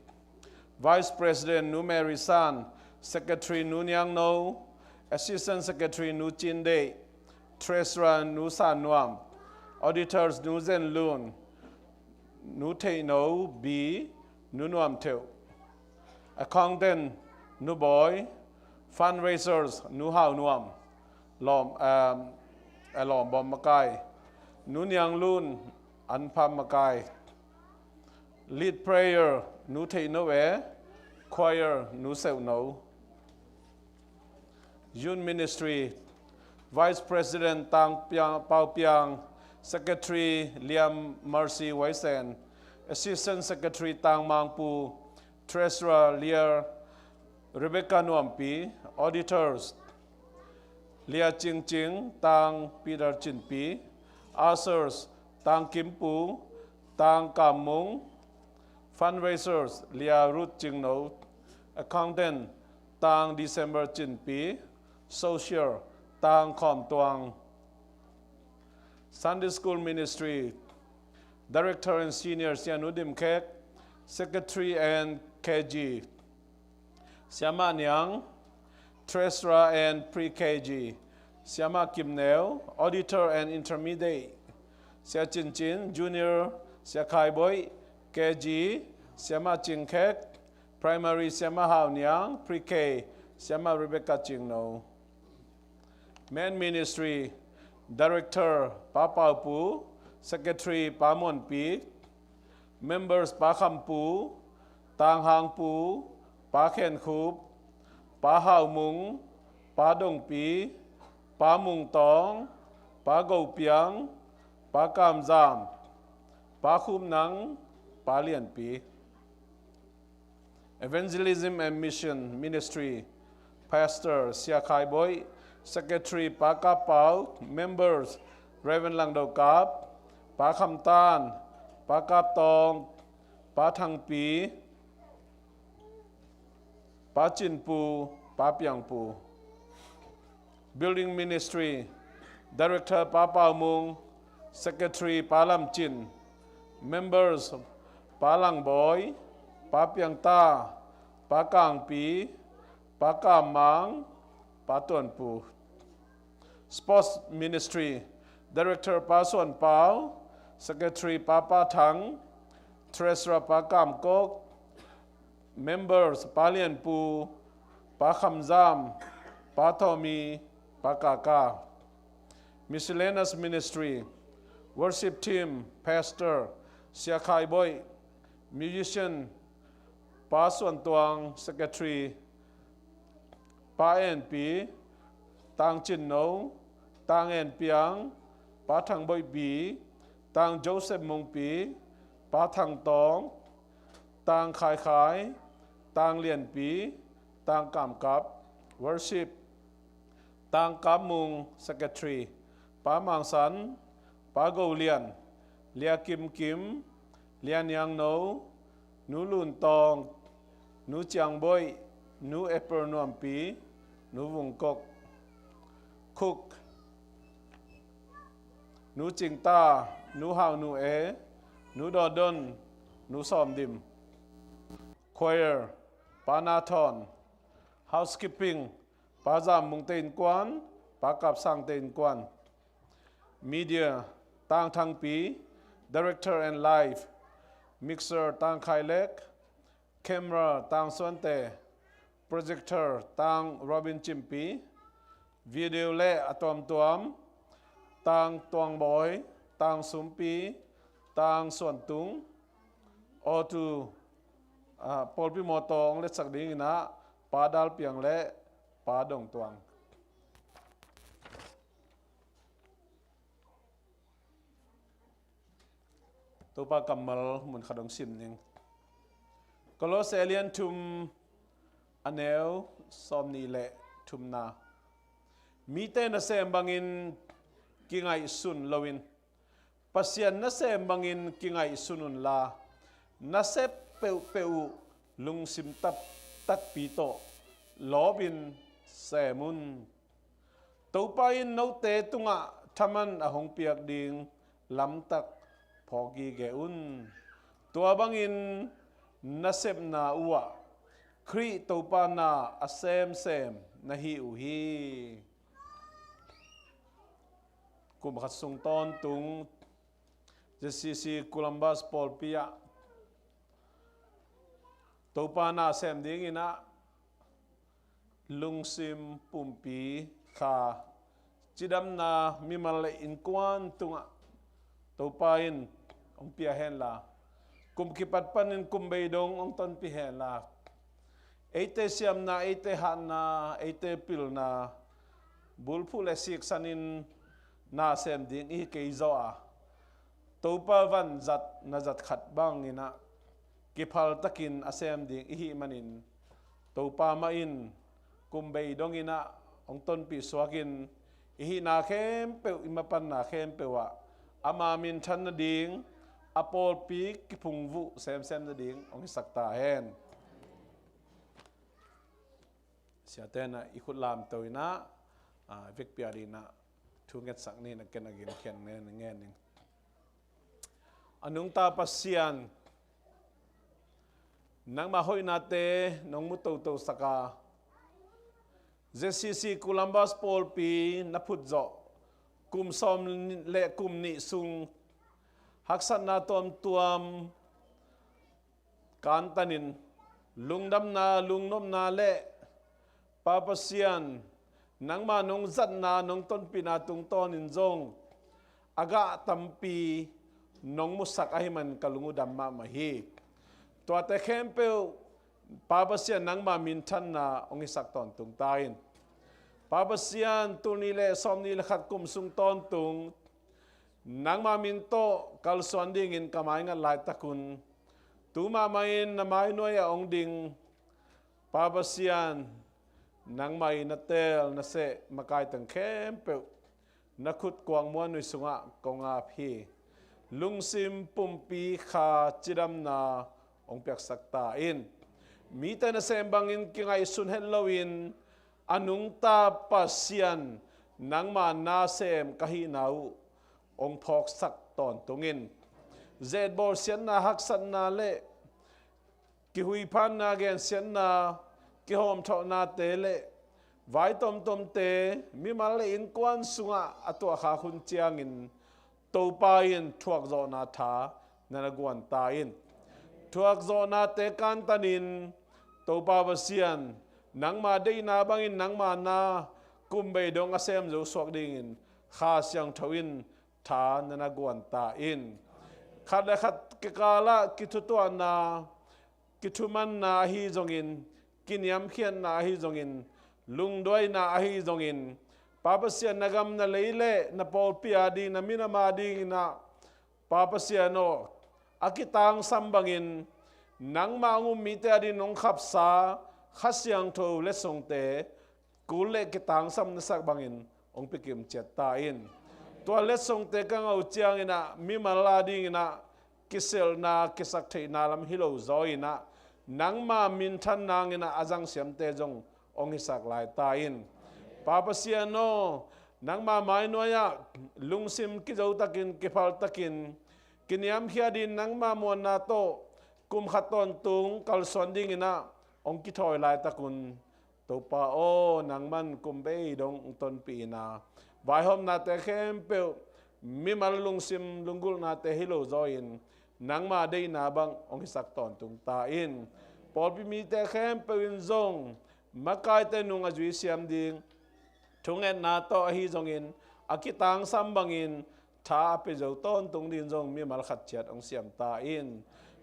Vice President Nu Mary San, Secretary Nu Niang No, Assistant Secretary Nu Cin Deih, Treasurer Nu San Nuam, Auditors Nu Zen Lun, Nu Theih No Bi, Nu Nuam Theuh, Accountant Nu Bawi, Fundraisers Nu Hau Nuam, Lawm, um, eh, Lawm Bawm Makai, Nu Niang Lun, An Pham Makai, Lead Prayer Nu Theih No E, Choir Nu Seuh No. Youth Ministry, Vice President Tang Piang, Pau Piang, Secretary Liam Mercy Waisen, Assistant Secretary Tang Mang Pu, Treasurer Lia Rebecca Nuampi, Auditors Lia Cing Cing, Tang Peter Cin Pi, Ushers Tang Kim Pu, Tang Kam Mung, Fundraisers Lia Ruth Cing No, Accountant Tang December Cin Pi, Social Tang Khawm Tuang. Sunday School Ministry, Director and Senior Sia Nu Dim Khek, Secretary and K G Sia Ma Niang, Treasurer and Pre-K G Sia Ma Kim Neu, Auditor and Intermediate Sia Cin Cin, Junior Sia Khai Boih, K G Sia Ma Cing Khek, Primary Sia Ma Hau Niang, Pre-K Sia Ma Rebecca Cing No. Men Ministry, Director Pa Pau Pu, Secretary Pa Muan Pi, Members Pa Kham Pu, Tang Hang Pu, Pa Khen Khup, Pa Hau Mung, Pa Dong Pi, Pa Mung Tawng, Pa Go Piang, Pa Kam Zam, Pa Khup Nang, Pa Lian Pi. Evangelism and Mission Ministry, Pastor Sia Khai Boih, Secretary Pa Kap Pau, Members Reverend Lang Do Kap, Pa Kham Tan, Pa Kap Tawng, Pa Thang Pi, Pa Cin Pu, Pa Piang Pu. Building Ministry, Director Pa Pau Mung, Secretary Pa Lam Cin, Members Pa Lang Bawi, Pa Piang Ta, Pa Kang Pi, Pa Kam Mang, Pa Tuan Pu. Sports Ministry, Director Pa Suan Pau, Secretary Pa Pa Thang, Treasurer Pa Kam Kok, Members Pa Lian Pu, Pa Kham Zam, Pa Thaw Mi, Pa Ka Ka. Miscellaneous Ministry, Worship Team, Pastor Sia Khai Boih, Musician Pa Suan Tuang, Secretary Pa En Pi, Tang Cin No, Tang En Piang, Pa Thang Boih Pi, Tang Joseph Mung Pi, Pa Thang Tawng, Tang Khai Khai, Tang Lian Pi, Tang Kam Kap. Worship, Tang Kap Mung, Secretary Pa Mang San, Pa Go Lian, Lia Kim Kim, Lia Niang No, Nu Lun Tawng, Nu Ciang Boih, Nu April Nuam Pi, Nu Vung Kok. Cook, Nu Cing Ta, Nu Hau Nu E, Nu Daw Don, Nu Sawm Dim. Choir, Pa Na Thawn. Housekeeping, Pa Zam Mung Te Innkuan, Pa Kap Sang Te Innkuan. Media, Tang Thang Pi, Director and Live. Mixer, Tang Khai Lek. Camera, Tang Suan Te. Projector, Tang Robin Cin Pi. Video le a tuamtuam, Tang Tuang Bawi, Tang Sum Pi, Tang Suan Tung. Auto, ah, pawlpi mawtaw hong letsak dingin ah Pa Dal Piang le Pa Dong Tuang. Topa kammal mun khat hong sim ning. Kolose a lian thum, a neu sawmnih le thumna. Mite nasem bangin kingaihsun loin, Pasian nasem bangin kingaihsun unla, nasep peuhpeuh uh lungsim tak, takpi tawh lawpin sem un. Topa in note tungah thaman a hong piak ding lamtak phawk gige un. Tua bangin nasepna uhah Khrih Topa na a semsem na hi uh hi. Kum khat sung tawntung Z C C Columbus pawlpi ah Topa na sem dingin ah lungsim, pumpi, kha, cidamna mimal le innkuan tungah Topa in hong pia henla, kum kipat panin kum bei dong hong tonpih henla, eite siamna, eite hatna, eite pilna, bulphuh le siksanin na sem ding i hi kei zaw a, Topa vanzat na zat khat bangin ah kiphaltakin a sem ding i hih manin, Topa mah in kum bei dongin ah hong tonpih suakin, i hihna khempeuh, i mapanna khempeuh ah ama minthan nading, a pawlpi kiphungvuh semsem nading hong hisak ta hen. Siate in ah i khut lamto in ah, a, vekpi a dingin ah thu ngetsak ni, na ken a gen khian ngen, ngen ning. A nungta Pasian, nangmah hoihnate nong mu totosak a, Z C C Columbus pawlpi na phut zawh kum sawm le kum nih sung haksatna tuamtuam kantanin, lungdamna, lungnopna le Pa Pasian, nangma nong zatna, nong tonpihna tungtawnin zong a gah tampi nong musak ahih man ka lung uh dam mahmah hi. Tuate khempeuh Pa Pasian, nangma minthanna hong hisak tawntung ta in. Pa Pasian, tul nih le sawmnih le khat kum sung tawntung nangma min tawh kalsuan dingin ka maingat laitakun, tu mahmah in na mai nuai-ah hong ding Pa Pasian, nangmah in na teel na seh makai teng khempeuh na khut kuang muanhuai sungah kong ap hi. Lungsim pumpi kha cidamna hong piaksak ta in. Mite nasem bangin kingaihsun het loin a nungta Pasian, nangma nasem ka hihna uh hong phawksak tawntung in. Zetbawl siatna, haksatna le kihuiphanna, gensiatna, kihawmthawhnate le vai tomtomte mimal le innkuan sungah a tuahkhak hun ciangin Topa in thuakzawhna tha na na guan ta in. Thuakzawhnate kantanin Topa Pasian, nangma deihna bangin nangma na kum bei dong a sem zo suak dingin Kha Siangtho in tha na na guan ta in. Khat le khat kikalah kithutuahna, kithumanna ahi zongin, kiniamkhiatna ahi zongin, lungduaina ahi zongin, Pa Pasian, na gam na lei le na pawlpi ading, na minam adingin ah, Pa Pasian aw, a kitangsam bangin nangmah hong um mite adingin hong khapsa Kha Siangtho letsongte kul le kitangsam na sak bangin hong pikim ciat ta in. Tua letsongte ka ngah uh ciangin ah mimal adingin ah kiselhna, kisaktheihna lam hi lo zaw in ah, nangma minthan nangin ah a zangsiamte zong hong hisak lai ta in. Pa Pasian aw, nangma mai nuai-ah lungsim kizotakin, kiphaltakin, kiniamkhiatin nangma muanna tawh kum khat tawntung kalsuan dingin ah hong kithawi laitakun, Topa aw, nangman kum bei dong hong tonpih in ah, vaihawmnate khempeuh mimal lungsim lunggulhnate hi lo zaw in, nangma deihna bang hong hisak tawntung ta in. Pawlpi mite khempeuh in zong makaite nung a zui siam ding, thungetna tawh ahi zongin, a kitangsam bangin tha a pia zo tawntung dingin zong mimal khat ciat hong siam ta in.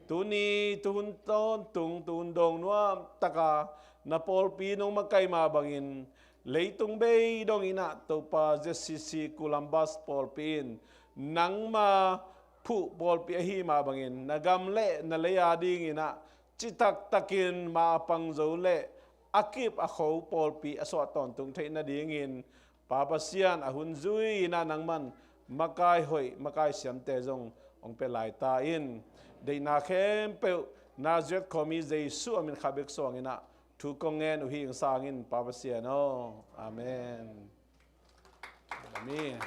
Tuni tuhun tawntung, tuhun dawng nuam taka na pawlpi nong makai mah bangin, leitung bei dongin ah Topa, Z C C Columbus pawlpi in nangma phuh pawlpi ahi mah bangin, na gam le na lei adingin ah citaktakin ma a pang zo le a kip a kho pawlpi a suah tawntung theih nadingin, Pa Pasian, a hun zui in ah nangman makai hoih, makai siamte zong hong pia lai ta in. Deihna khempeuh Nazareth khuami Jesuh a min kha bek suangin ah thu kong ngen uh hi ing, sang in, Pa Pasian aw. Amen. Amen.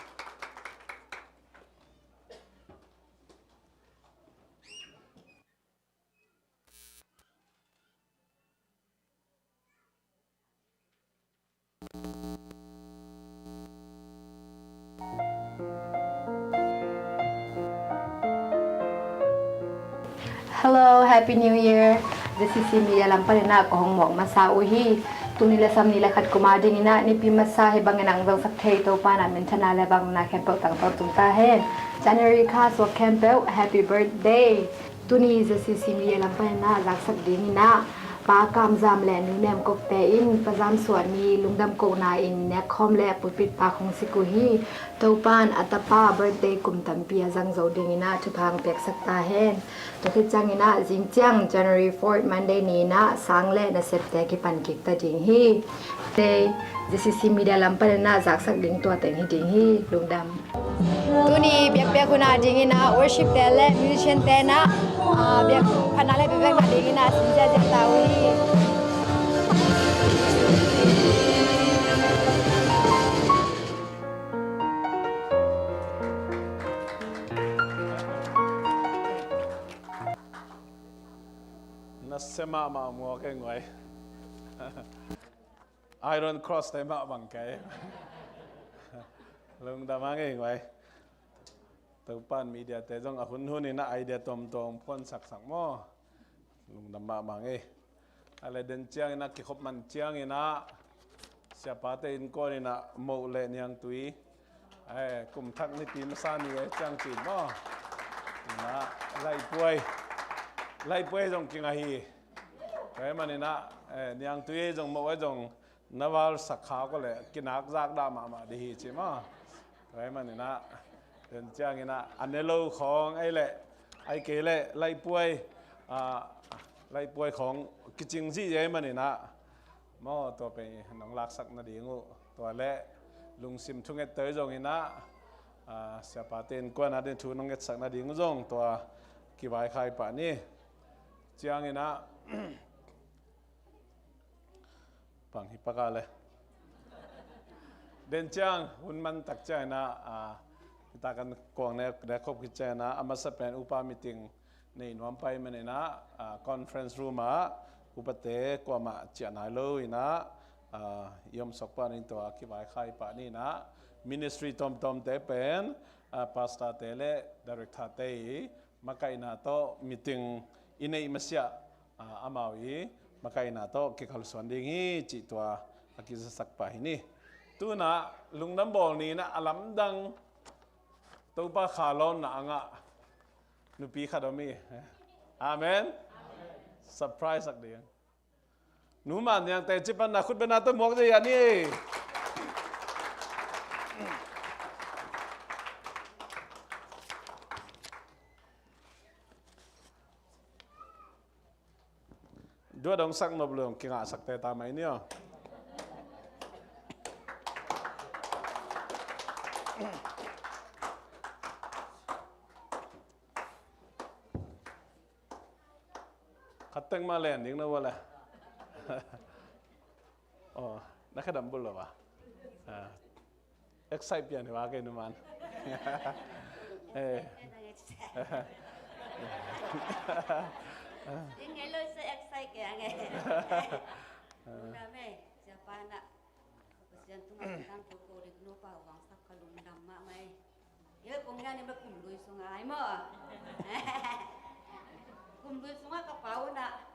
Hello, Happy New Year. Z C C Media lam panin ah ka hong mawk masa uh hi. Tul nih le sawmnih le khat kum adingin ah nipi masa hih bangin ah hong zangsak thei Topa in ah minthanna le vangliatna khempeuh tang tawntung ta hen. January kha suak khempeuh, happy birthday. Tuni Z C C Media lam panin ah zaksak dingin ah Pa Kam Zam le Nu Nem Kok te in Pa Zam suahni lungdam kohna in nekkhawm le pulpit pa hong sik uh hi. Topa in a tapa birthday kum tampi a zang zo dingin ah thupha hong piaksak ta hen. Tua khit ciangin ah zing ciang January fourth Monday ni in ah sang le nasepte kipan kik ta ding hi. Tei Z C C Media lam panin ah zaksak ding tua teng hi ding hi. Lungdam. Tuni biakpiak hun adingin ah worship te le musician te in ah, ah, biak phatna le biakpiakna dingin ah sin ziahziah ta uh hi. Na sia mahmah muak e nguai. Iron Cross te mah bang kei. Lungdam a ngei nguai. Topan media te zong a hunhun in ah idea tuamtuam phuan saksak maw. Lungdam mahmah ngei. A le den ciangin ah kikhop man ciangin ah siapate innkuan in ah moh le niangtui, eh, kum thak nipi masa ni e ciang cin maw. In ah laipuai, laipuai zong kingah hi. Tua ahih maninah, eh, niangtui ei zong moh ei zong na valsak khak uh leh kinak zakdah mahmah dih hi ci maw. Tua ahih maninah, den cianginah a ne lo khawng ei leh, ei kei leh laihpuai, ah, laihpuai khawng kicing zihziah ahih maninah maw, tua pen nong laksak nading uh. Tua leh lungsim thunget toi zonginah, ah, siapate innkuan ah den thu nong ngetsak nading uh zong tua kivaikhai pah ni. Cianginah pang hi paka le. Den ciang hun mantak cianginah, ah, hita kan kuang ne, ne khop khit cianginah a masa pen upa meeting nei nuam pai maninah, ah, conference room ah upate kuamah ciah nai lo inah, ah, i omsok pah ning tua kivaikhai pah ninah ministry tomtomte pen, ah, pastorte le directorte i makaihna tawh meeting i neih masiah, ah, amau i makaihna tawh kikalsuan ding hi cih tua a kizasak pah hi ni. Tunah lungdam bawl ninah a lamdang Topa kha lawnna a ngah nupi khat om hi. Amen. Surprise sak ding. Nu man niangte ci panna khut bena tawh muak zia ni. Dua dong sak nop lung kingah sakte ta mai ni aw. Khat teng mah len ding na ua le. Aw, na khedam bul lo a. Ah. Excite pian hi va kei numan. Eh. Ding ngai lo se excite ke ange. Lungdam e, siapa na. Pasian tungah tang ko ko dik nupa wangsak ka lungdam mahmah e. Ye kong yan ni ba kum lui sunga ai maw. Kum lui sunga ka pau na.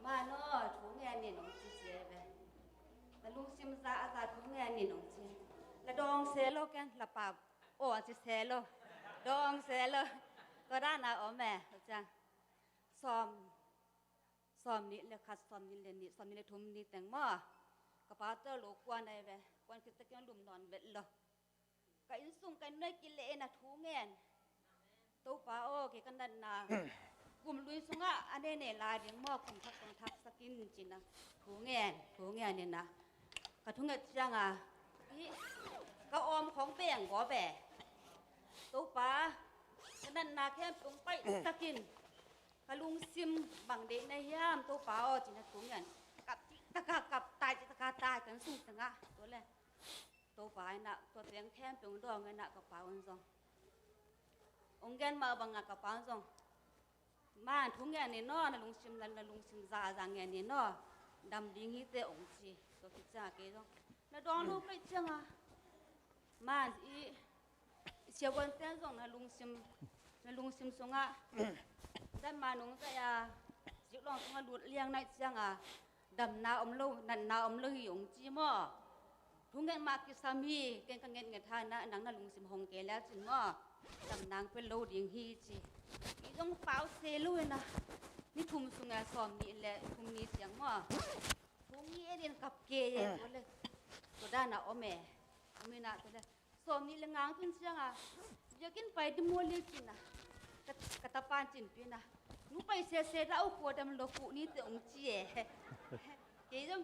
Ma no, thu ngen ni nong ci ci e ve. Na lungsim za a za thu ngen ni nong ci. La dawng se lo ken, la pau. Aw, ci se lo. Dawng se lo. Tua dan a om e, ciang. Sawm, sawm nih le khat, sawm nih le nih, sawm nih le thum ni teng maw. Ka pa tawh lo kuan ai ve. Kuan khit takin lum nawn vet lo. Ka innsung ka innei kileh in a thu ngen. Topa aw, kei ka natna kum lui sungah a nene lai ding maw, kum thak kong thaksak in cin a thu ngen, thu ngen in a ka thunget cianga i ka awm khawng beng gawp e. Topa, ka natna khempeuh paihsak in, ka lungsim bang deih na hiam Topa aw cin a thu ngen. Kap cih taka kap, tai cih taka tai, kan sung tengah tua le. Topa inah tua teng khempeuh dawng inah ka pa un zong ong gen mah bangah ka pa un zong, man thu ngen ni naw, na lungsim, na, na lungsim za a za ngen ni naw, dam ding hi te ong ci. Tua khit ciangah kei zong na dawng lo paih ciangah man i, i siavuan ten zong na lungsim, na lungsim sungah dan ma nong zaih a zik lawng sungah lut liang naih ciangah damna om lo, natna om lo hi ong ci maw. Thu nget mah kisam hi, ken ka nget nget ha na, nang na lungsim hong kei le cin maw. Damna ang pe lo ding hi ci. I zong pau se lo ina. Ni thum sung a sawm nih le thum ni ciang maw. Thum ni e din kap kei e, tua le. Tua dan a om e. Om ina tua le. Sawm nih le nga tun cianga biakinn pai ding maw le cin a, ka, ka tapa in cin pina, nu pai sese dah uh, kua dam lo kuh ni te ong ci e. Kei zong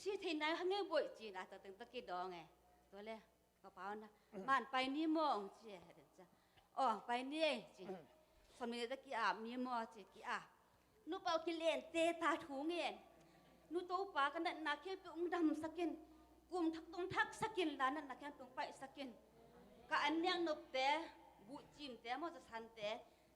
si thei nai hang e boih cin a, tua teng tua kidawng e. Tua le ka pau na, man pai ni maw ong ci e. Aw, pai ni ei ci. Sawm nih le za ki-ap ni maw ci, ki-ap. Nu pau kilente ta thu ngen. Nu Topa ka natna khempeuh ong damsak in. Kum thak tong thaksak in la natna khempeuh ong paihsak in. Ka an niang nopte, buhcimte maw, zasante,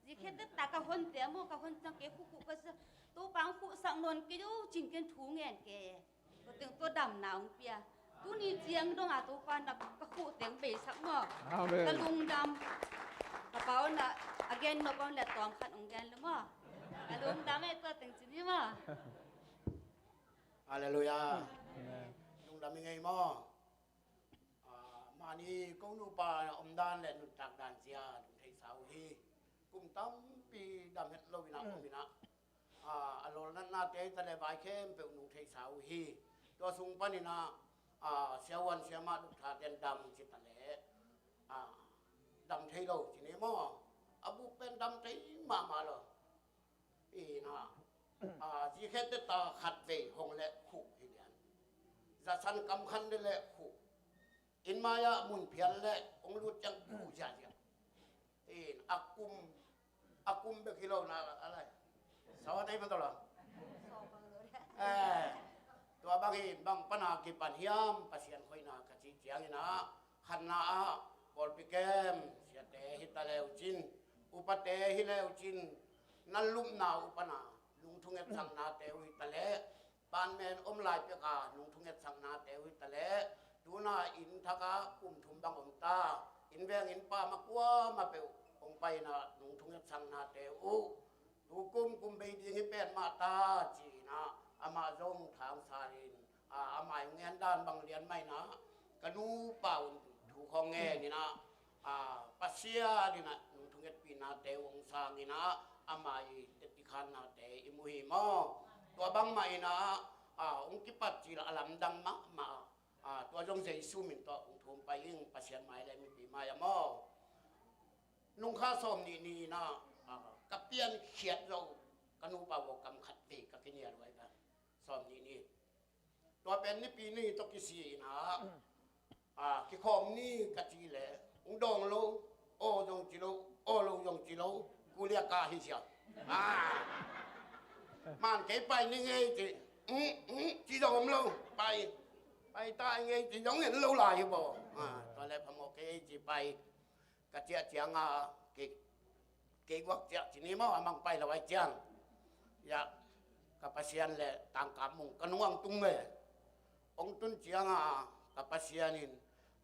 zikhete ta ka honte maw, ka hon ciang kei khuh khuh ka sia. Topa ong khuhsak nawn kei uh cin ken thu ngen kei e. Tua teng tua damna ong pia. Tuni ciang dong a Topa na ka khuh teng beisak maw. Amen. Ka lungdam. Ka pau na a gen nop om le tawm khat ong gen le maw. Ka lungdam e, tua teng cin hi maw. Halleluiah. Amen. Lungdam i ngei maw. Ah, mani ko nupa omdan le nuntak dan zia nung thei sau hi. Kum tampi dam het lo ina om ina. a, a lawlnatnate hi ta leh vai khempeuh nung theihsa uh hi. Tua sung panin ah, a, siavuan siamah dukthate in dam ci ta leh, a, dam thei lo ci ni maw? A buk pen dam thei mahmah lo. Ina, a, zikhette ta khat vei hong leh khuh hi lian. Zasan kam khan de leh khuh. Inn mai-ah mun phial leh hong lut ciang khuh ziahziah. In a kum, a kum bek hi lo na a lai. Sawa nei man tawh lo. Eh, tua bang in bang pana kipan hiam Pasian khoina ka cih ciangin ah, khatna ah pawlpi kem siate hi ta leu cin, upate hi leu cin, nan lupna uh pana nung thungetsaknate uh hi ta leh, pan men om lai peka nung thungetsaknate uh hi ta leh, tuna inn thakah kum thum bang om ta, inn veng inn pam a kuamah peuh hong paina nung thungetsaknate uh, tu kum kum bei ding hi pen mah ta ci-in ah, amah zong thangsarin, a, amah i ngen dan bang lian mah in ah, ka nupa un thu khawng ngen in ah, a, Pasian in ah nung thungetpihnate uh hong sang in ah, amah i tetti khannate i mu hi maw? Tua bang mah in ah, a, hong kipat cil a lamdang mahmah, a, tua zong Jesu min tawh hong thum pai ing, Pasian mai le mipi mai-ah maw? Nung kha sawm nih ni-in ah, a, ka piankhiat zo ka nupa vawkam khat vei ka kinial uh ahi ba. Sawm nih ni. Tua pen Nipi ni tawh kisi-in ah, a, kikhawm ni ka ci leh, hong dawng lo, aw zong ci lo, aw lo zong ci lo, kulia ka hi sia. A, man kei pai ni ngei ci, mm, mm, ci zong om lo, pai, pai ta ngei ci zong en lo lai hi baw. A, tua leh phamawh kei ci pai. Ka ciah cianga kei, kei guak ciah ci ni maw, a mang pai lo ai ciang. Ya, ka Pasian le tangka mung ka nungah tung ve. Hong tun cianga ka Pasian in,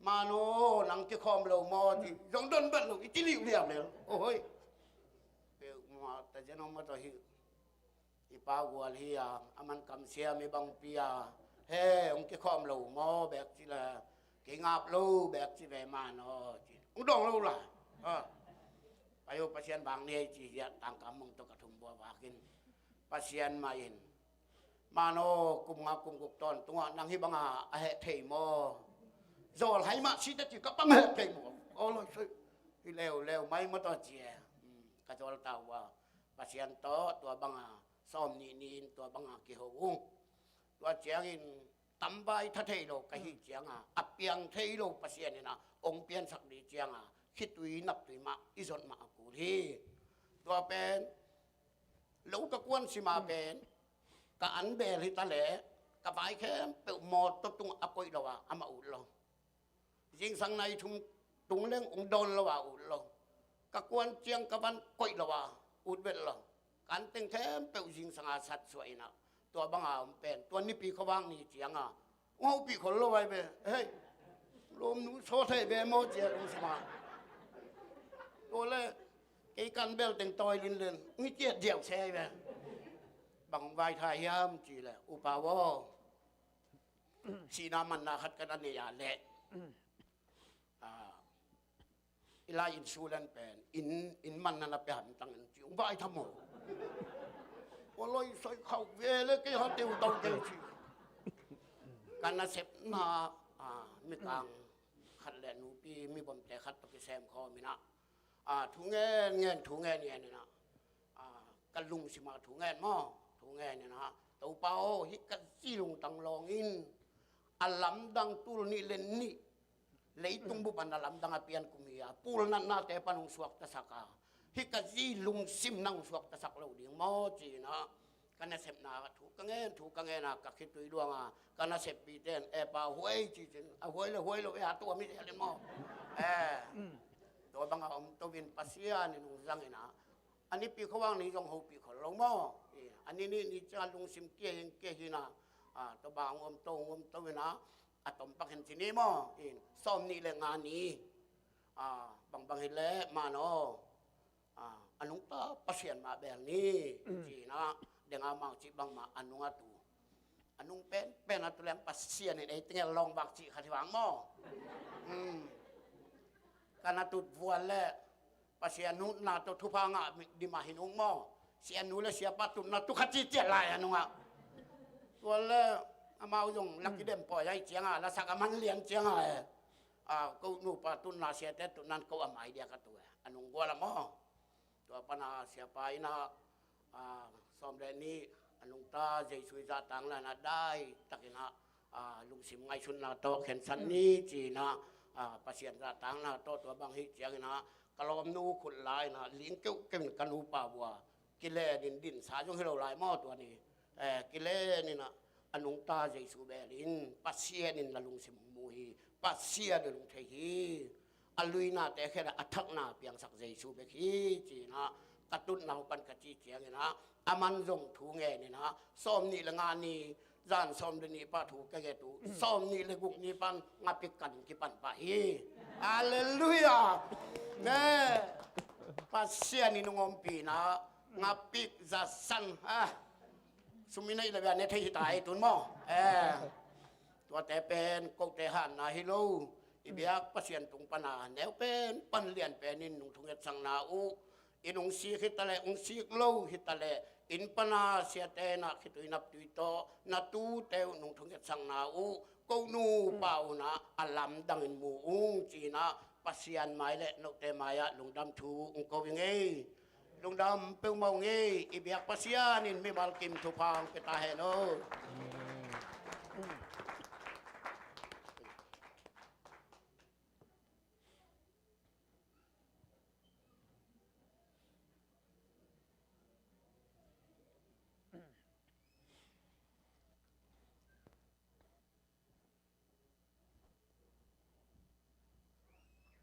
"Mano, nang kikhawm lo maw?" ci zong don bat lo, i ci liuliau lel. Ohoi. Peuhmah ta zen hong mataw hi. I pa gual hi a, a man kamsiam i bangpi a, he, hong kikhawm lo maw, bek ci le, kei ngap lo, bek ci ve man aw, ci. Hong dawng lo la. Ha. Pai o, Pasian bang ni ei ci, ziah tangka mung tawh ka thum bua vakin. Pasian mah in, "Man aw, kum nga kum guk tawn tungah nang hi banga a heh thei maw? Zawl hai mah si ta ci ka pang heh thei maw?" Aw loi soi. Hi leuleu mai mataw ci e. Hmm, ka zawl ta uh a. Pasian tawh tua banga sawm nih ni-in tua banga kiho ung. Tua ciangin tamvai tha thei lo ka hih cianga, a piang thei lo Pasian in a hong piansak dih cianga, khitui naptui mah i zot mah a kul hi. Tua pen lo ka kuan sima pen, ka an bel hi ta leh, ka vai khempeuh mawtaw tung a koih lo a, amah ut lo. Zingsang nai thum tung leng hong dawn lo a ut lo. Ka kuan ciang ka van koih lo a ut vet lo. Ka anteng khempeuh zingsang a sat suah in a, tua banga om pen, tua Nipi khuavak ni cianga hong hopih khol lo ai ve. Hei, lawmnu saw thei ve maw cia lungsim a. Tua le kei kan bel teng tawi linlen hong hi ciat diau se ai ve. Bang vai tha hiam ci le, upa aw, sihna manna khat ka na nei a leh, a, i lai insurance pen inn, inn manna na pia hamtang in ci hong vai tham aw. Ua loi soi khauh ve le kei ha teu tau kei ci. Ka nasepna, a, mikang khat le nupi mibawmte khat tawh kisem khawm in a, a, thu ngen ngen, thu ngen ngen in a, a, ka lungsim a thu ngen maw, thu ngen in a, Topa aw, hih ka zi lungtang lawngin a lamdang tul nih le nih leitung bup a na lamdang a pian kum hi a, pulnatnate pan hong suaktasak a, hih ka zi lungsim nang hong suaktasak lo ding maw ci in a, ka nasepna thu ka ngen, thu ka ngen a, ka khitui luang a, ka naseppite in, "E pa, huai," ci cin, a huai le huai lo e, a tuam hi zel in maw. E, tua banga om to in Pasian in hong zang in a, a Nipi khuavak ni zong hopih khol lo maw. E, a ni nih ni ciang lungsim kia hi, kia hi in a, a, tua bang hong om to, hong om to in a, a tom pak hen ci ni maw. In, sawm nih le nga ni, a, bangbang hi leh man aw, a, a nungta Pasian mah bel ni, ci in a, denga mang cih bangmah a nung a tu. A nung penpen a tu leng Pasian in ei tengel lawng bak cih khat hi vang maw. Hmm. Ka na tut vual leh Pasian hutna tawh thupha ngah ding mah hi nung maw. Sianu le siapa tutna tu khat ci ciat lai a nungah. Tua le amau zong la kidem pawi ahi ciangah, lasak a man lian ciangah e. A, ko nupa tutna, siate tutna in ko a mai diak a tu e. A nung gual a maw. Tua pana siapa inah, a, sawm le nih a nungta Jesu i zahtakna inah dai takinah, a, lungsim ngaihsutna tawh khensat ni ci-inah, a, Pasian zahtakna tawh tua bang hih cianginah ka lawmnu khut la inah ling keuhkeuh in ka nupa vua kilen in dinsa zong hi lo lai maw tua ni. Eh, kilen inah a nungta Jesu bel in Pasian in na lungsim hong mu hi. Pasian in hong thei hi. A luinate khela a thakna piangsak Jesu bek hi ci-inah ka tutna uh pan ka ci cianginah aman zong thu ngen inah sawm nih le nga ni zan sawm le nih pah thu ka nget uh, sawm nih le guk ni pan ngapik kan kipan pah hi. Halleluiah. Ne, Pasian in hong ompih inah ngapik zasan, a, sum i neih le bia ne thei hi ta ei tun maw. Eh, tuate pen kote hanna hi lo. I biak Pasian tung pana neu pen pan lian pen in nung thungetsakna uh, in hong sik hitaleh, hong sik lo hitaleh, inn pana siate inah khitui naptui tawh na tute uh nung thungetsakna uh ko nupa unah a lamdangin mu ung ci-inah Pasian mai le note mai-ah lungdam thu hong ko i ngei. Lungdam peuhmah ung ei. I biak Pasian in mimal kim thupha hong pia ta hen aw.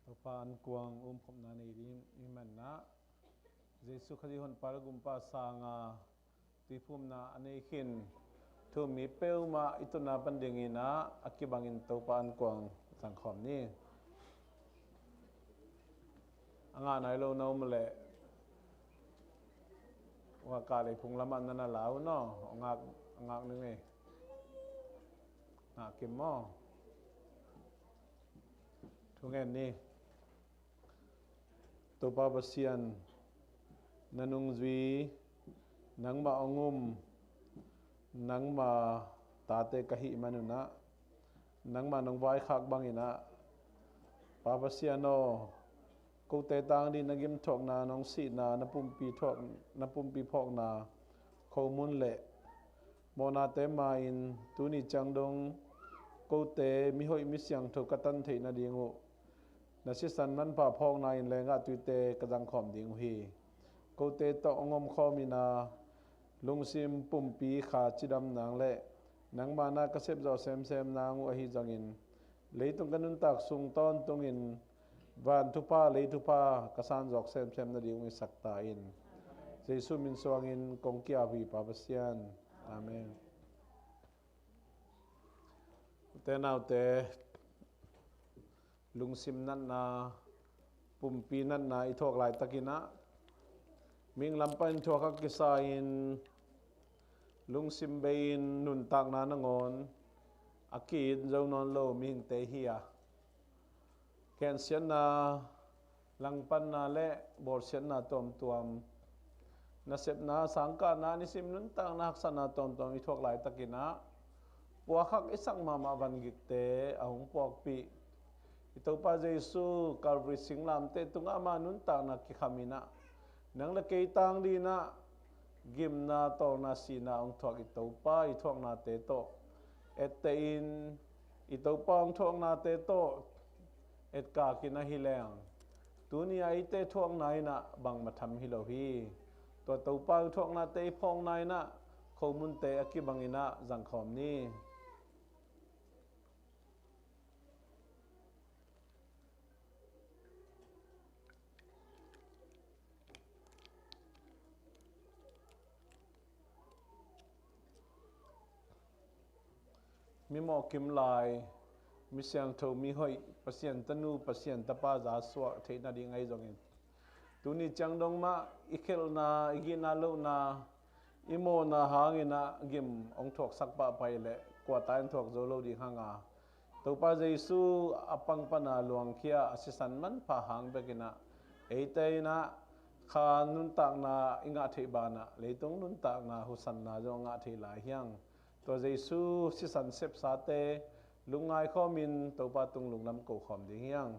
Topa an kuang umkhopna nei ding i manah Jesu Khazih honpa le gumpa sanga tuiphumna a nei khin thu-um mi peuhmah i tutna pan dinginah a kibangin Topa an kuang zangkhawm ni. A ngah nai lo na um leh, wa ka lei phung lamah na na lau naw, a ngak, a ngak ning ei. Ngah kim maw? Thu ngen ni. Topa Pasian, na nungzui, nangmah hong um, nangma tate ka hih manunah, nangmah nong vaikhak banginah, Pa Pasian aw, kote tang ding na gimthuakna, nong sihna, na pumpi thuak, na pumpi phawkna khomun le mawhnate ma-in tuni ciang dong kote mihoih misiangtho ka tan theih nading uh na sisan manpha phawkna in lengah tuite ka zangkhawm ding uh hi. Kote tawh hong omkhawm inah lungsim pumpi kha cidam nang le nangma na ka sepzawh semsem nang uh ahi zongin leitung ka nuntak sung tawntungin van thupha, lei thupha ka sanzawk semsem nading hong hisak ta in. Jesu min suangin kong ki-ap hi Pa Pasian. Amen. Ute naute, lungsim natna, pumpi natna i thuak laitakinah mihing lam panin thuak a kisa-in lungsim bei-in nuntakna nangawn a ki-it zo nawn lo mihingte hi a, khensiatna, langpanna le bawlsiatna tuamtuam, nasepna, sangkahna, nisim nuntakna haksatna tuamtuam i thuak laitakinah puakhak i sak mahmah vangikte a hong puakpih i Topa Jesu Calvary singlamteh tungah ama nuntakna kikhaminah nang le kei tang dinah gimna, tawlna, sihna hong thuak i Topa i thuaknate tawh ettehin i Topa hong thuaknate tawh etkak in ahi leng tuni a eite thuakna inah bangmah tham hi lo hi. Tua Topa hong thuaknate i phawkna inah khomunte a kibanginah zangkhawm ni. Mi mawhkim lai, mi siangtho, mi hoih, Pasian tanu, Pasian tapa za suah theih nading ahi zongin tuni ciang dong mah i khelhna, i gihna lohna, i mawhna hanginah gim hong thuaksak pahpah i leh kua ta in thuak zo lo ding hanga Topa Jesu a pang pana luangkhia a sisan manpha hang bekinah eite inah kha nuntakna i ngah theih banah leitung nuntakna husanna zong a ngah thei lai hiang. Tua Jesu sisan sepsate lungngai khawmin Topa tung lungdam ko khawm ding hiang.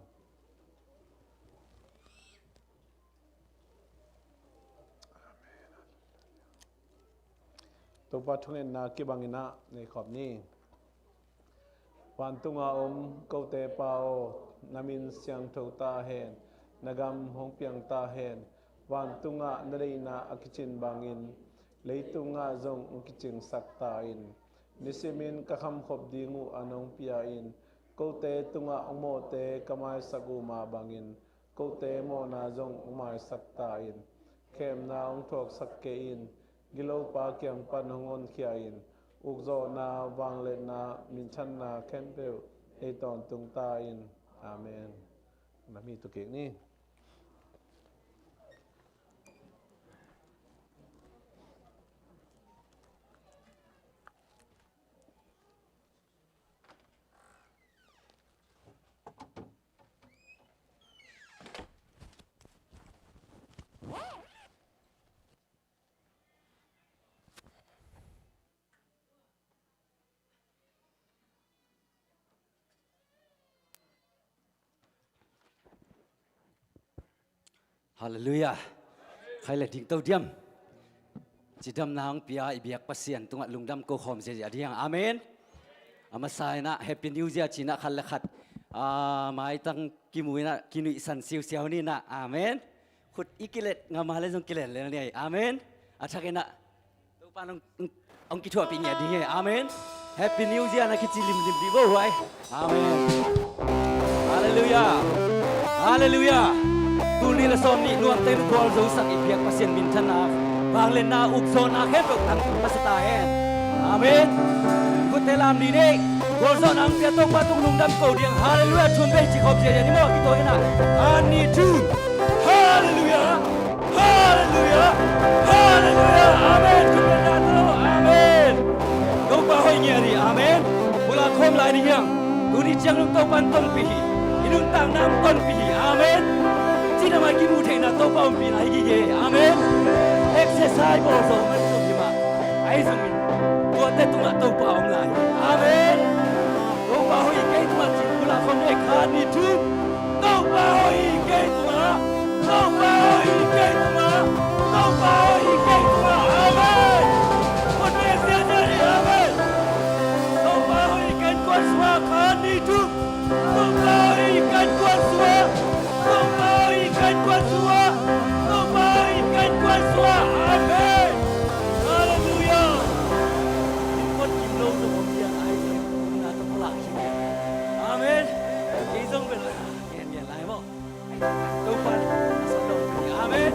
Topa thungetna kibanginah nei khawm ni. Vantunga om kote Pa aw, na min siangtho ta hen, na gam hong piang ta hen. Vantungah na deihna a kicin bangin leitungah zong hong kicingsak ta in. Nisimin ka khamkhop ding uh a nong pia in, kote tungah hong mawhte ka maisak uh mah bangin kote mawhna zong hong maisak ta in. Khemna hong thuaksak kei in, gilopa kiang pan hong honkhia in, ukzawhna, vangliatna, minthanna khempeuh nei tawntung ta in. Amen. Na mi tu kik ni. Halleluiah. Khai le ding to diam. Cidamna hong pia i biak Pasian tungah lungdam ko khawm ziazia ding. Amen. A masa inah Happy New Year cinah khat le khat, ah, maitang kimu inah kinuihsan siusiau ni inah. Amen. Khut i kilet ngam a le zong kilet lel ni. Amen. A thak inah Topa nong, nong kithuahpih ngiat ding hi. Amen. Happy New Year na kici limlim dih bo huai. Amen. Halleluiah. Halleluiah. Tul nih le sawm nih nuamteng na gualzosak i biak Pasian minthanna, vangliatna, ukzawhna khempeuh tang masa ta hen. Amen. Khutte lam dih ni. Gualzawhna hong pia Topa tung lungdam ko ding. Halleluiah. Thum vei ci khawm ziazia ni maw. Kituak inah. Khat, nih, thum. Halleluiah. Halleluiah. Halleluiah. Amen. Thum vei na to. Amen. Topa hoih ngiat hi. Amen. Pulak khawm lai ding hiang. Tuni ciang nung Topa hong tonpih hi. I nuntakna hong tonpih hi. Amen. Cinamah kimuh theihna Topa ompihna hi gige. Amen. Exercise bawl zawh man zong hi mah. Ahi zongin tuate tungah Topa om lai hi. Amen. Topa hoih hi kei tungah ci pulak khawm ni. Khat, nih, thum. Topa hoih hi kei tungah. Topa hoih hi kei tungah. Topa hoih hi kei tungah. Amen. Khutte ziazia ni. Amen. Topa hoih hi ka innkuan sungah. Khat, nih, thum. Topa hoih hi ka innkuan sungah. Topa hoih hi ka innkuan sungah. Topa hoih hi ka innkuan sungah. Amen. Halleluiah. Innkuan kim lo zong om dia ai. Nunna ka pulak hi. Amen. Kei zong bel ngen ngen lai maw. Topa a sawt dong hi. Amen.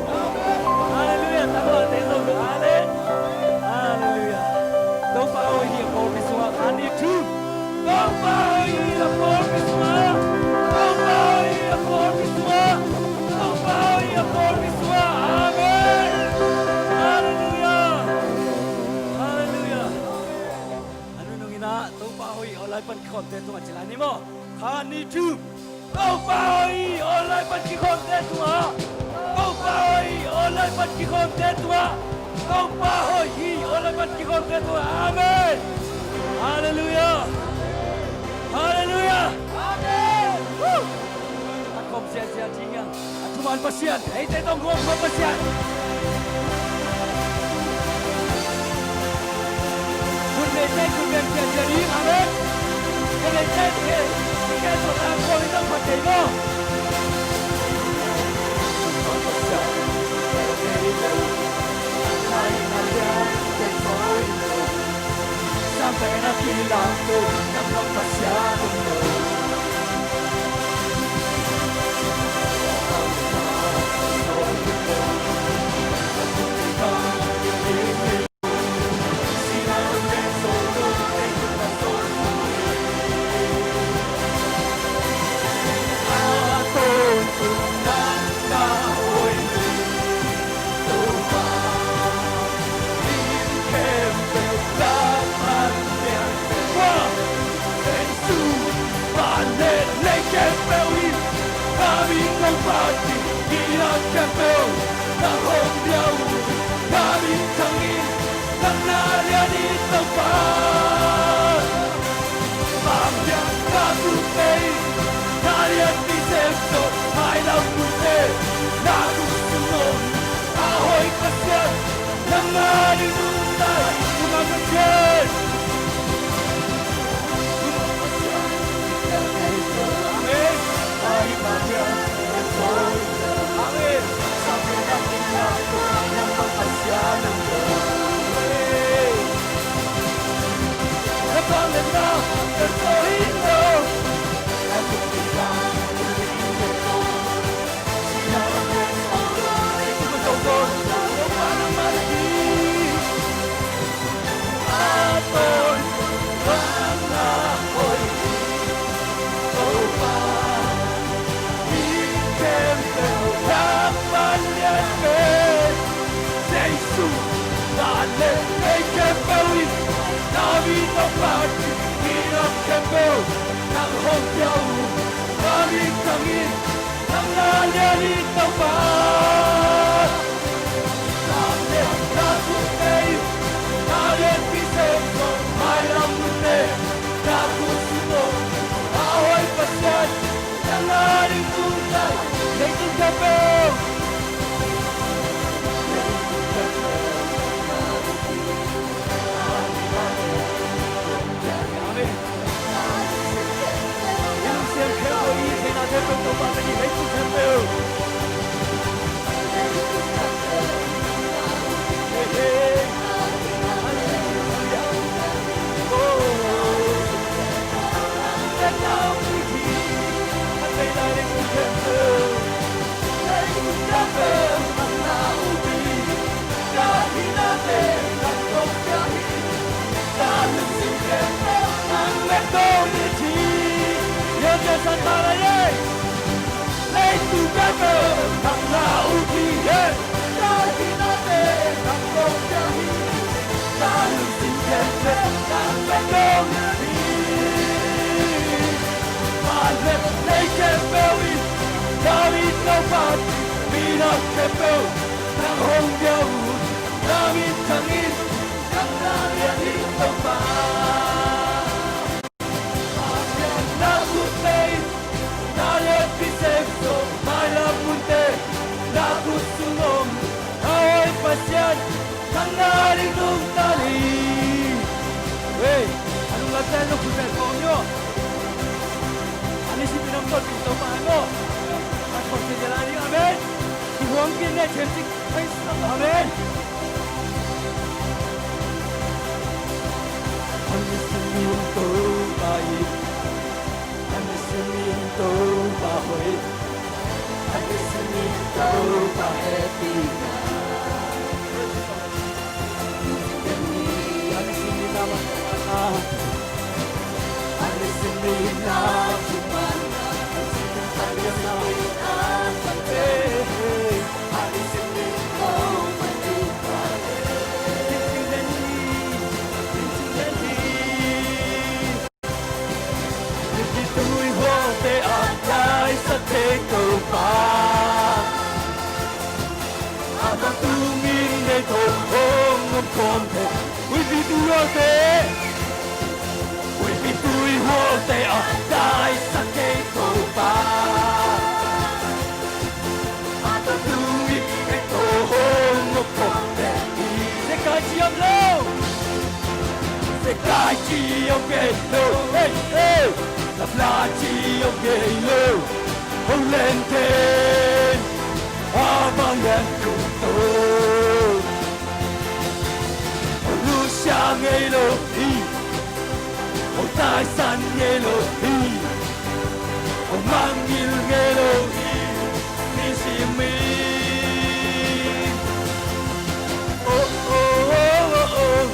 Halleluiah. Tangvahte zong bel. Amen. Halleluiah. Topa hoih hi a pawlpi sungah. Khat, nih, thum. Topa hoih hi a pawlpi sungah. Topa hoih hi a pawlpi sungah. Topa hoih hi a pawlpi sungah. Amen. Halleluiah. Halleluiah. A nunung inah Topa hoih hi aw lai pan kikhawmte tungah ci lai ni maw. Khat, nih, thum. Topa hoih hi aw lai pan kikhawmte tungah. Topa hoih hi aw lai pan kikhawmte tungah. Topa hoih hi aw lai pan kikhawmte tungah. Amen. Halleluiah. Halleluiah. Amen. Woo. A khawm ziazia ding hiang. A thuman Pasian, eite tawh guangguang Pasian. Khut neite khut beng ciacia ding, amen. Ka neite, ka, ka tawh tang khawm in tang phat kei maw. Minam khempeuh nang hong pia uh, na minthang in, nang na lian hi Topa. Bang hiam na tup tei, na lianpi sem zong, mailam munte na tung sung om, a hoih Pasian, nang na ding nungta hi. Amen. Hey, a lunglamte, a lungkimte khawng hi aw. A nisim i nam tawh pi Topa hi maw? A khawng sia zel a ding, amen. Kihuang kik ni, themcik. Amen. A nisim in Topa hi. A nisim in Topa hoih. A nisim in Topa hehpihna. A nisim in a man a. A nisim in a thuman a. A nisim in a thuman a. A nisim in Topa hehpihna. Mipi tuihualte a taisak thei Topa, a tangtungin deih to hong om khawm thei. Mipi tuihualte, mipi tuihualte a taisak thei Topa, a tangtungin deih to hong om khawm thei. Zekai ci om lo. Zekai ci om kei lo, hey, hey. Lapla ci om kei lo. Ho lenten a bang lian tung to. Ho lusia ngei lo hi. Ho taisan ngei lo hi. Ho mangngilh ngei lo hi. Nisim in. Oh, oh, oh, oh, oh.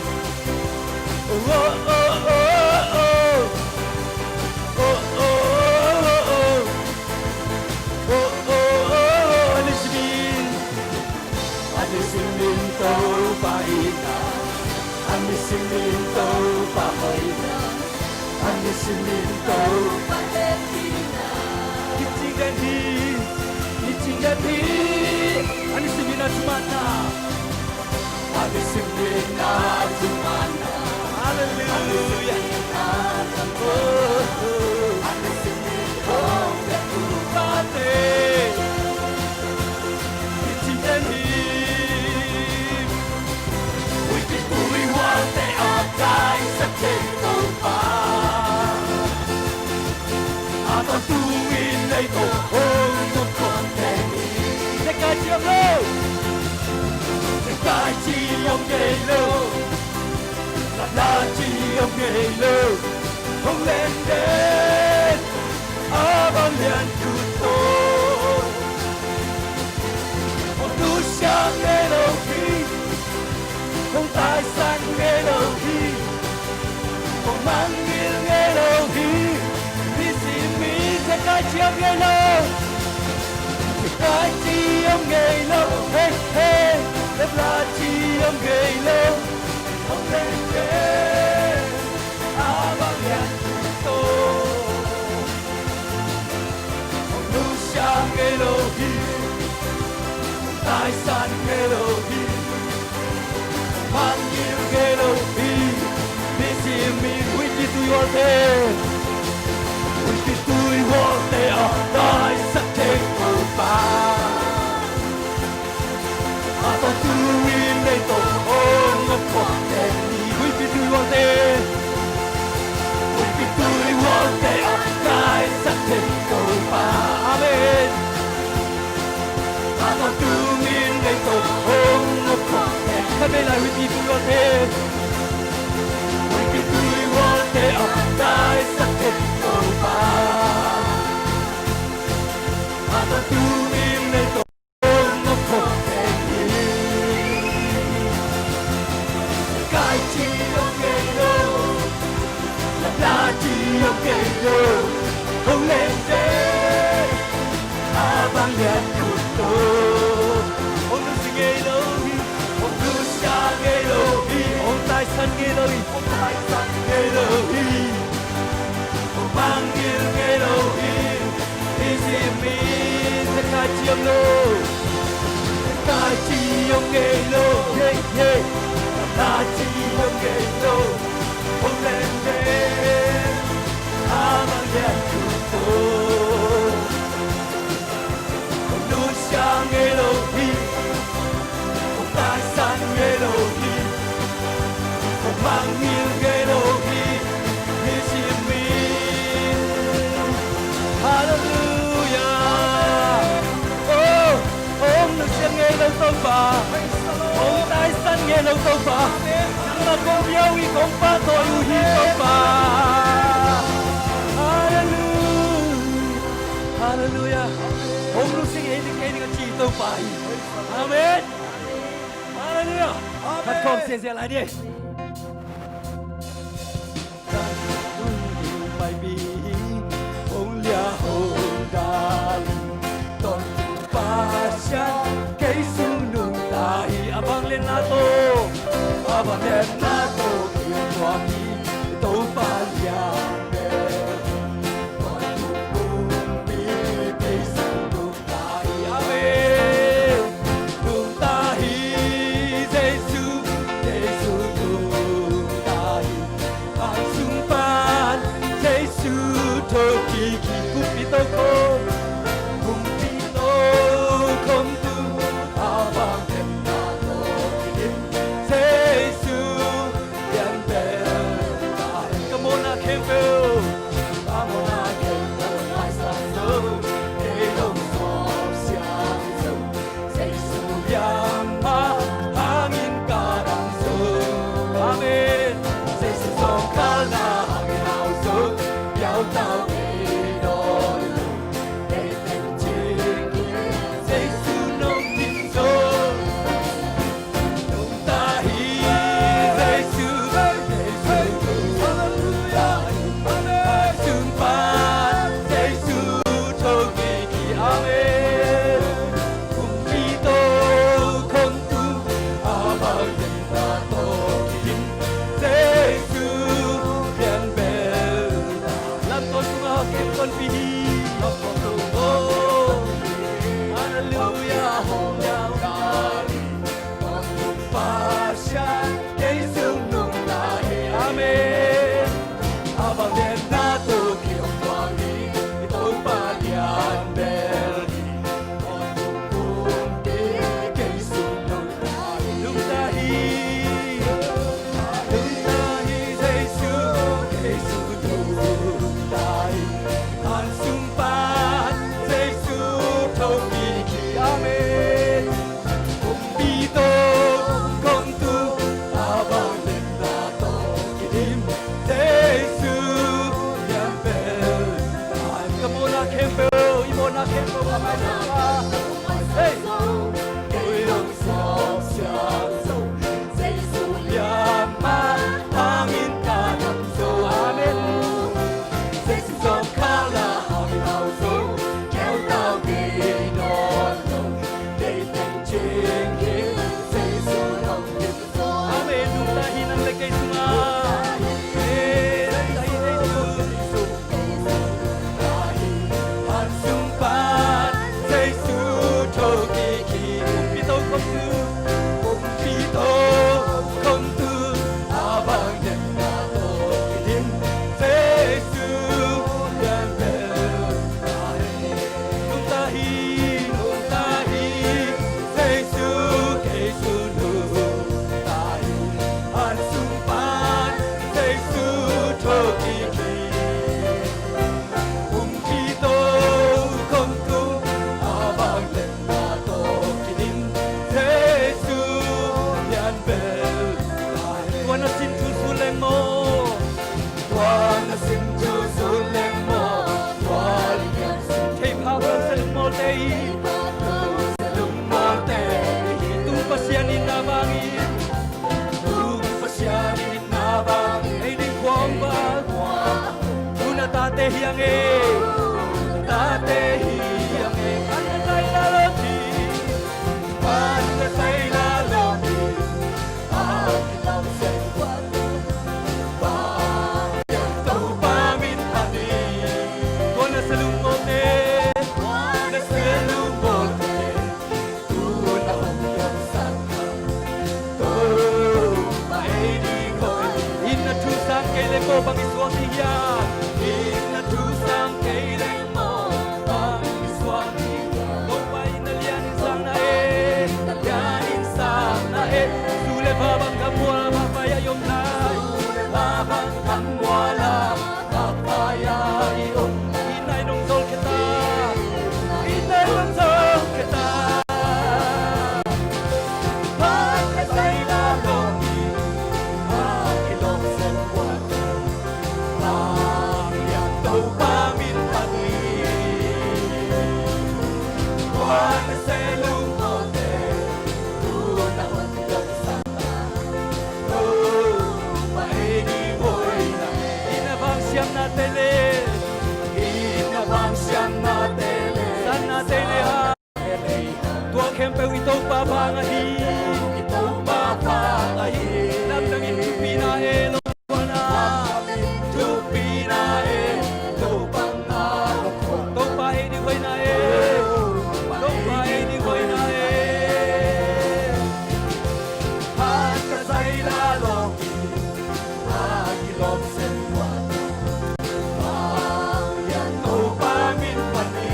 Oh, oh, oh, oh, oh. Oh, oh, oh, oh, oh. Oh, oh, oh, oh, oh. A nisim in, a nisim in Topa itna. A nisim in Topa hoihna. A nisim in Topa hehpihna. Kicing den hi. Kicing Hallelujah. Oh, oh. Hong nusia ngei lo hi, hong taisan ngei lo hi, hong mangngilh ngei lo hi. Nisim in zekai ciam ngei lo, zekai ciam ngei lo, hei hei, lepla ciam ngei lo, hong pen pen a bang lian to. Hong nusia ngei lo hi, hong taisan ngei lo hi, hong mangngilh ngei lo hi. Nisim in huipi tuihualte, huipi tuihualte a taisan thei Topa. A tawntung in leitungah hong om khawm teng ni. Huipi tuihualte, huipi tuihualte a taisan thei Topa. Amen. A tawntung in leitungah hong om khawm teng ni. Khatvei lai huipi tuihualte, huipi tuihualte a taisan thei Topa. A tawntung in leitungah Hong taisan ngei lo hi. Hong taisan ngei lo hi. Hong mangngilh ngei lo hi. Nisim in zekai ciam lo, zekai ciam ngei lo, yeah, yeah. Zekai ciam ngei lo, hong pen pen a bang lian to. Hong nusia ngei lo hi, hong taisan ngei lo hi, hong mangngilh ngei lo hi. Nisim in. Halleluiah. Oh, hong nusia ngei lo Topa, hong taisan ngei lo Topa, nangmah kong pia uh hi, kong pahtawi uh hi Topa. Halleluiah. Halleluiah. Hong nusia ngei ding, ngei ding a ci Topa hi. Amen. Halleluiah. Khat khawm siasia lai ni. Hong lia hong dal, Topa Pasian kei sung nungta hi. A vanglianna tawh, a vanglianna tawh kimuang hi. Topa lian mel, Topa pumpi kei sung nungta hi. Amen. Nungta hi Jesu, Jesu nungta hi. An sung pa Amen. Nungta hi nang le kei sungah. Amen. Nungta hi Jesu. Tua na sin thu zul leng maw? Tua na sin thu zul leng maw? Tua lungsim thei phak lo se lungmawlte hi. Lungmawlte hi. Tu Pasian itna bangin. Tu Pasian itna bangin. Ei ding khua om bang. Tu na tate hi ang e. Tate hi ang e. An na kai la lo ti. An na kai la lo ti. Inn a thu sang kei leng maw bang i suak ding hiam? Inn a thu sang kei leng maw bang i suak ding hiam? Topa inn a lian in sang na e, lian in sang na e. Zu le va bang gam mual a, va vai a i om nai. Zu le va bang gam mual a, va vai a i om nai. Inn a i nong zol khia ta. Inn a i nong zol khia ta. Phat ka sai la lo ki. Phat ki lo sen wa. Phat ya Topa min phat ni. Wa na se lu mo te. Tu na hon lo sa. Inn a vang siamnate le, inn a vang siamnate le, sannate le ha. Tua khempeuh i Topa vang ahi. I Topa vang ahi. Lamdang in thupina e lo. Thupina e, Topa na. Topa ei ding hoihna e. Topa ei ding hoihna e. Phat ka sai la lo. A kilawm sen kuan. Topa min phat ni.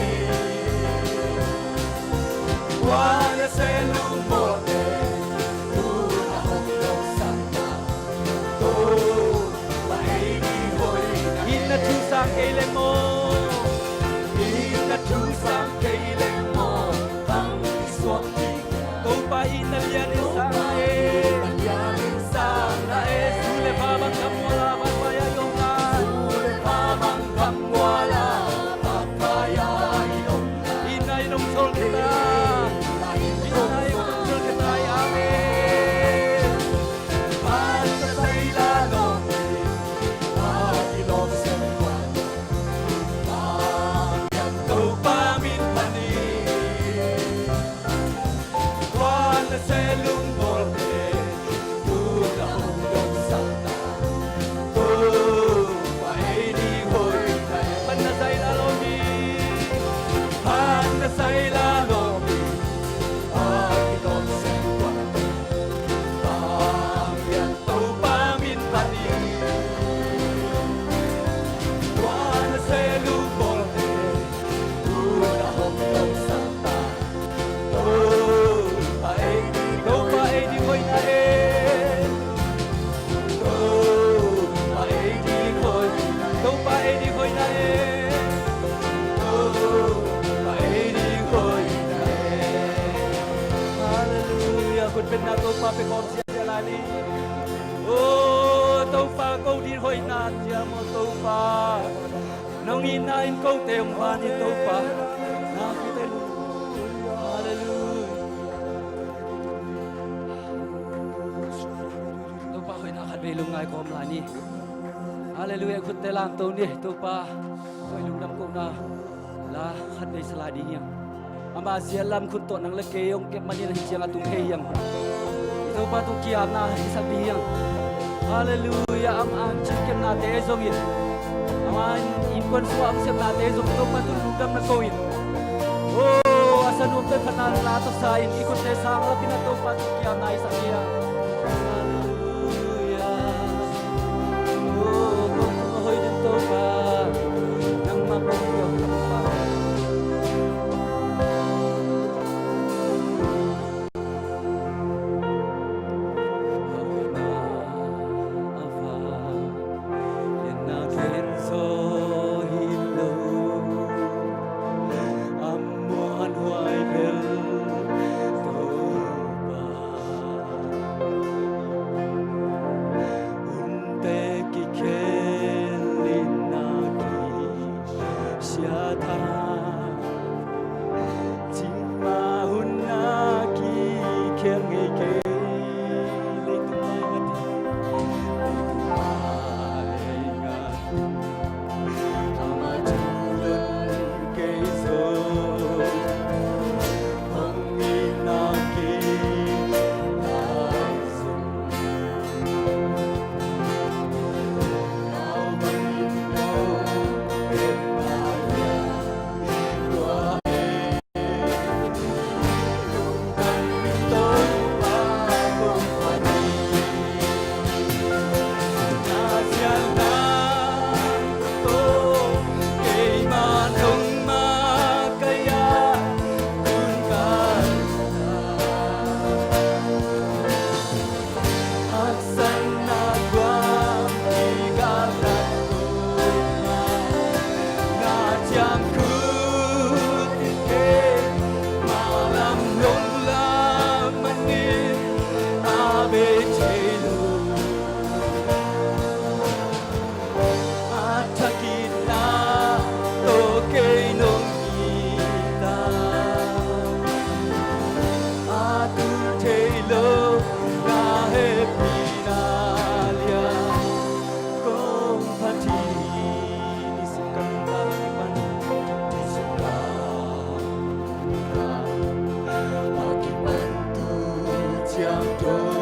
Tua na se lungmawlte. Tu na hong lo sa. Inn a thu sang kei leng maw? Inn a thu sang kei leng maw? Bang i suak ding hiam? Topa inn a lian in sang na e. Inn a lian in sang na e. Zu le va bang gam mual a, va vai a i om nai. Zu le va bang gam mual a, va vai a i om nai. Inn a i nong zol khia ta. Inn a i nong zol khia ta. Amen. Topa min phat ni. Tua na se lungmawlte. Tu na hong lo sa. Topa ei ding, Topa ei ding hoihna e. Topa ei ding hoihna. Topa ei ding hoihna e. Topa ei ding hoihna e. Halleluiah. Khut bengna Topa pe khawm sia. Sia lai ni. O Topa, ko ding hoihna ciam, o Topa. Nong itna in kote hong van in Topa. Na khut teng Lai kawm lai ni. Halleluiah, khutte lamto ni. Topa, koi lungdam kohna la khat nei sa lai ding hiang. Ama sialam khut tawh nang le kei hong kep manin hih ciang a tung thei hiang. I Topa tung kiamna hisak ding hiang. Halleluiah, ama hong cingkemnate zongin, ama innkuan sungah hong sepnate zong Topa tung lungdam na ko in. Oh, a sa nuamte phatna la tawh sa in i khutte sang lapin a Topa tung kiamna hisak ding hiang. Halleluiah. Oh, kong tung a hoih den Topa, nangmah kong kiam Topa. Siatha cingma hun a kikhel ngei kei. Leitung mai ngati, leitung mai ngati. Ama tulun kei zo, hong ina ki lai zo. A thakin na tawh kei nong it a, a tul thei lo na hehpihna lian kong phat hi. Nisim ka nuntakna kipan, nisim ka nuntakna kipan tu ciang tawh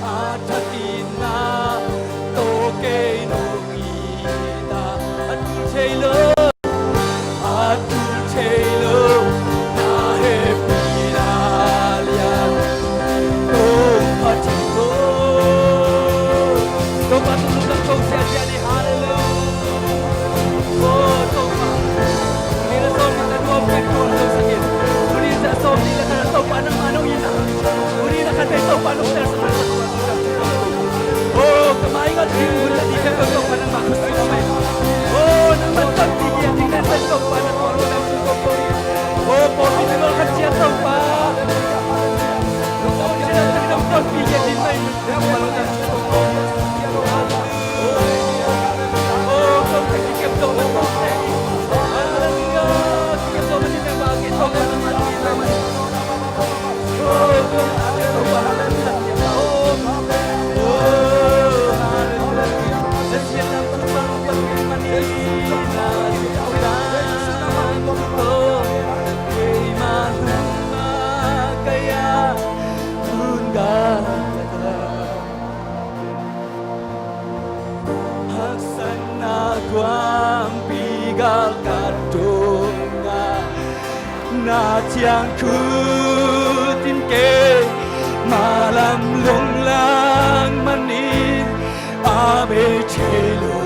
A thakin na tawh kei nong it a, a tul thei lo, a tul thei lo na hehpihna lian kong phat hi. Topa tung lungdam ko siasia ni. Halleluiah. Oh, Topa. Tuni na sawm ni na nuam pen ko lo sakin. Tuni na sawm ni na khat Topa nangmah nong it a. Tuni na khat pen Topa nong telsak a. Oh, ka mai ngat ding hun la ding pen Topa nangmah khuasim a mai. Oh, nangmah tampi ding a ding pen Topa nangmah khuasim a mai. Oh, pawlpi pen khat ciat Topa. Nangmah khuasim a mai. Topa nangmah khuasim a mai. Oh, kong khen i kep dong na kong khen i. Halleluiah. Na ciang khut in keima lam lunglang manin a bei thei lo.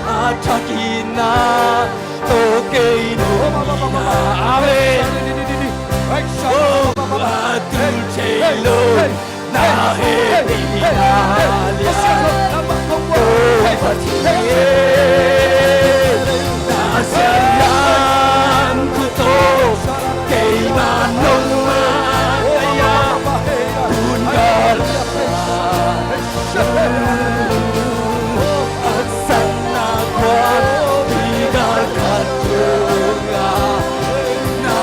A thakin na tawh kei nong it a. Amen. Oh, a tul thei lo. Na hehpihna lian, ko Pathian, na siangtho khut tawh keima nong makaih a, tun gal haksatna kuapi gal khat tung a, na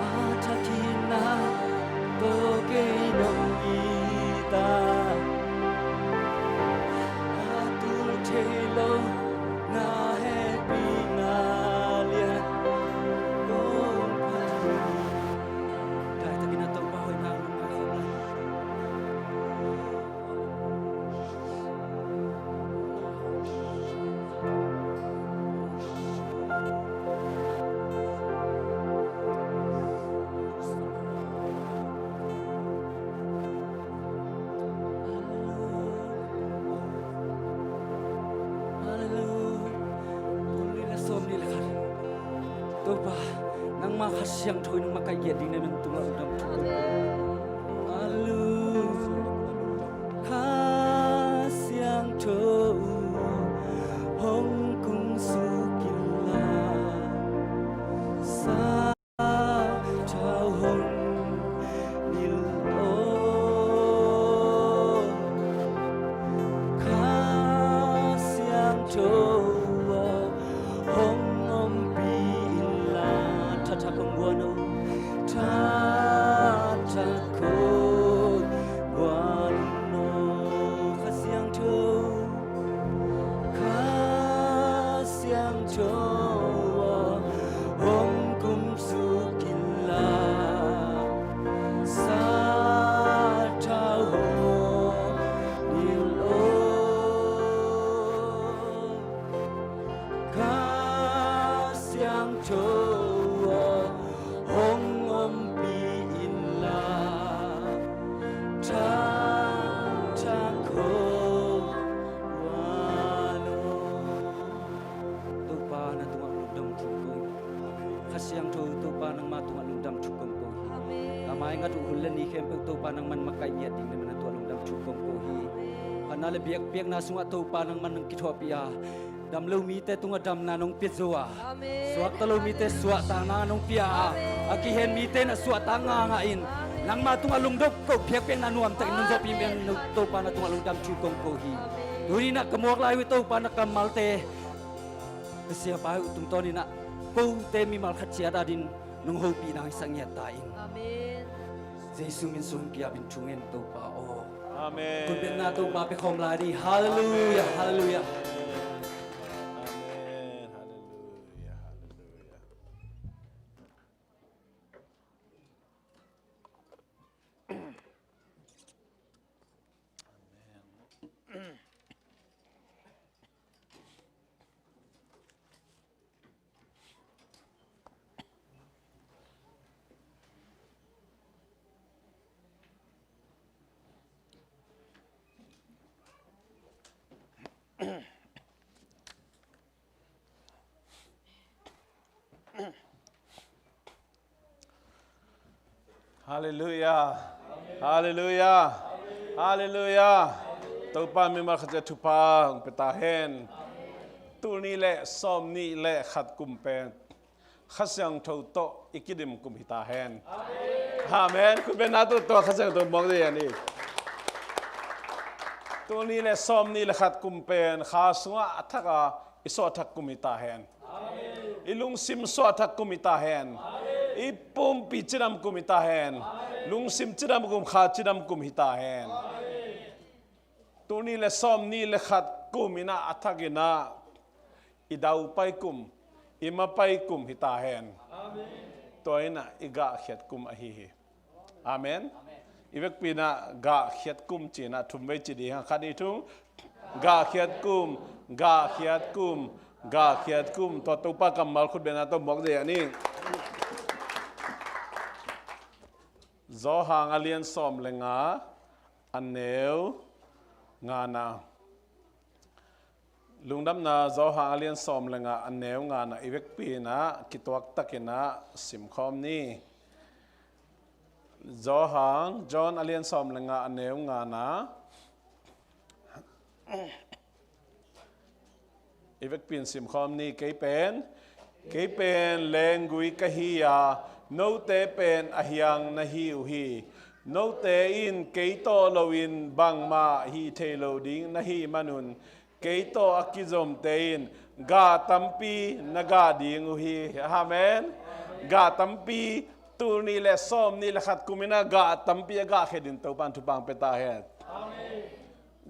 A thakin na tawh kei nong it a, a tul thei lo na hehpihna lian kong phat hi. Dai takin a Topa hoihna lungngai khawm lai. Hallelujah. Hallelujah. Tul nih le sawm nih le khat. Topa, nangma Kha Siangtho in nang makaih giat ding na man tungah lungdam thu. Amen. Hallelujah. Kha Siangtho hong kumsuk inla, sathau hong nilh aw. Kha Siangtho aw, hong ompih inla, thathak hong guan aw, thathak hong guan aw. Kha Siangtho, Kha Siangtho aw, hong kumsuk inla, sathau hong nilh aw. Kha Siangtho aw, hong ompih inla, thathak hong guan aw. Topa na tungah lungdam thu ko hi. Kha Siangtho Topa nangma tungah lungdam thu kong ko hi. Amen. Ka mai ngat uh hun le ni khempeuh Topa nangman makaih giat ding na man a tungah lungdam thu kong ko hi. Amen. Phatna le biakpiakna sungah Topa nangman nong kithuahpih a, dam lo mite tungah damna nong pia zo a, amen, suakta lo mite suahtakna nong pia a, amen, a kihen mite na suahtak nganga in, amen, nangma tungah lungdam ko, biakpiakna nuamtakin nong zawhpih man a Topa na tungah lungdam thu kong ko hi. Amen. Tuni-in ah ka muak lai uh Topa na kammalte, ka siapa uh tungtawnin ah kote mimal khat ciat adingin nong hopih nang hi sak ngiat ta in. Amen. Jesu min sung kiapin thungen Topa aw. Amen. Khutbetna Topa pia khawm lai ni. Halleluia, halleluia. Amen. Halleluia, halleluia. Halleluia. Halleluia. Halleluia. Topa mimal khat ciat thupha hong pia ta hen. Tul nih le sawm nih le khat kum pen Kha Siangtho tawh i kidim kum hi ta hen. Amen. Khutbetna tawh, tawh Kha Siangtho muak dih a ni. Tul nih le sawm nih le khat kum pen kha sungah a thak a, i suah thak kum hi ta hen. Amen. I lungsim suahthak kum hi ta hen. I pumpi cidam kum hi ta hen. Lungsim cidam kum, kha cidam kum hi ta hen. Tuni le sawm ni le khat kum in ah a thak in ah i daupai kum, i mapai kum hi ta hen. Tua in ah i gahkhiat kum ahi hi. Amen. I vekpi in ah gahkhiat kum ci in ah thum vei ci ding hang, khat, nih, thum. Gahkhiat kum, gahkhiat kum, gahkhiat kum. Tua Topa kammal khut bengna tawh muak zia ni. Johan a lian sawm le nga, a neu ngana. Lungdamna Johan a lian sawm le nga, a neu ngana i vekpi in ah kituaktak in ah simkhawm ni. Johan, John a lian sawm le nga, a neu ngana. I vekpi in simkhawm ni. Kei pen, kei pen lenggui ka hi a, note pen a hiang na hi uh hi. Note in kei tawh loin bangmah hih thei lo ding na hih manun, kei tawh a kizomte in gah tampi na gah ding uh hi. Amen. Gah tampi, tul nih le sawm nih le khat kum in ah gah tampi a gahkhia ding Topa in thupha pia ta hen.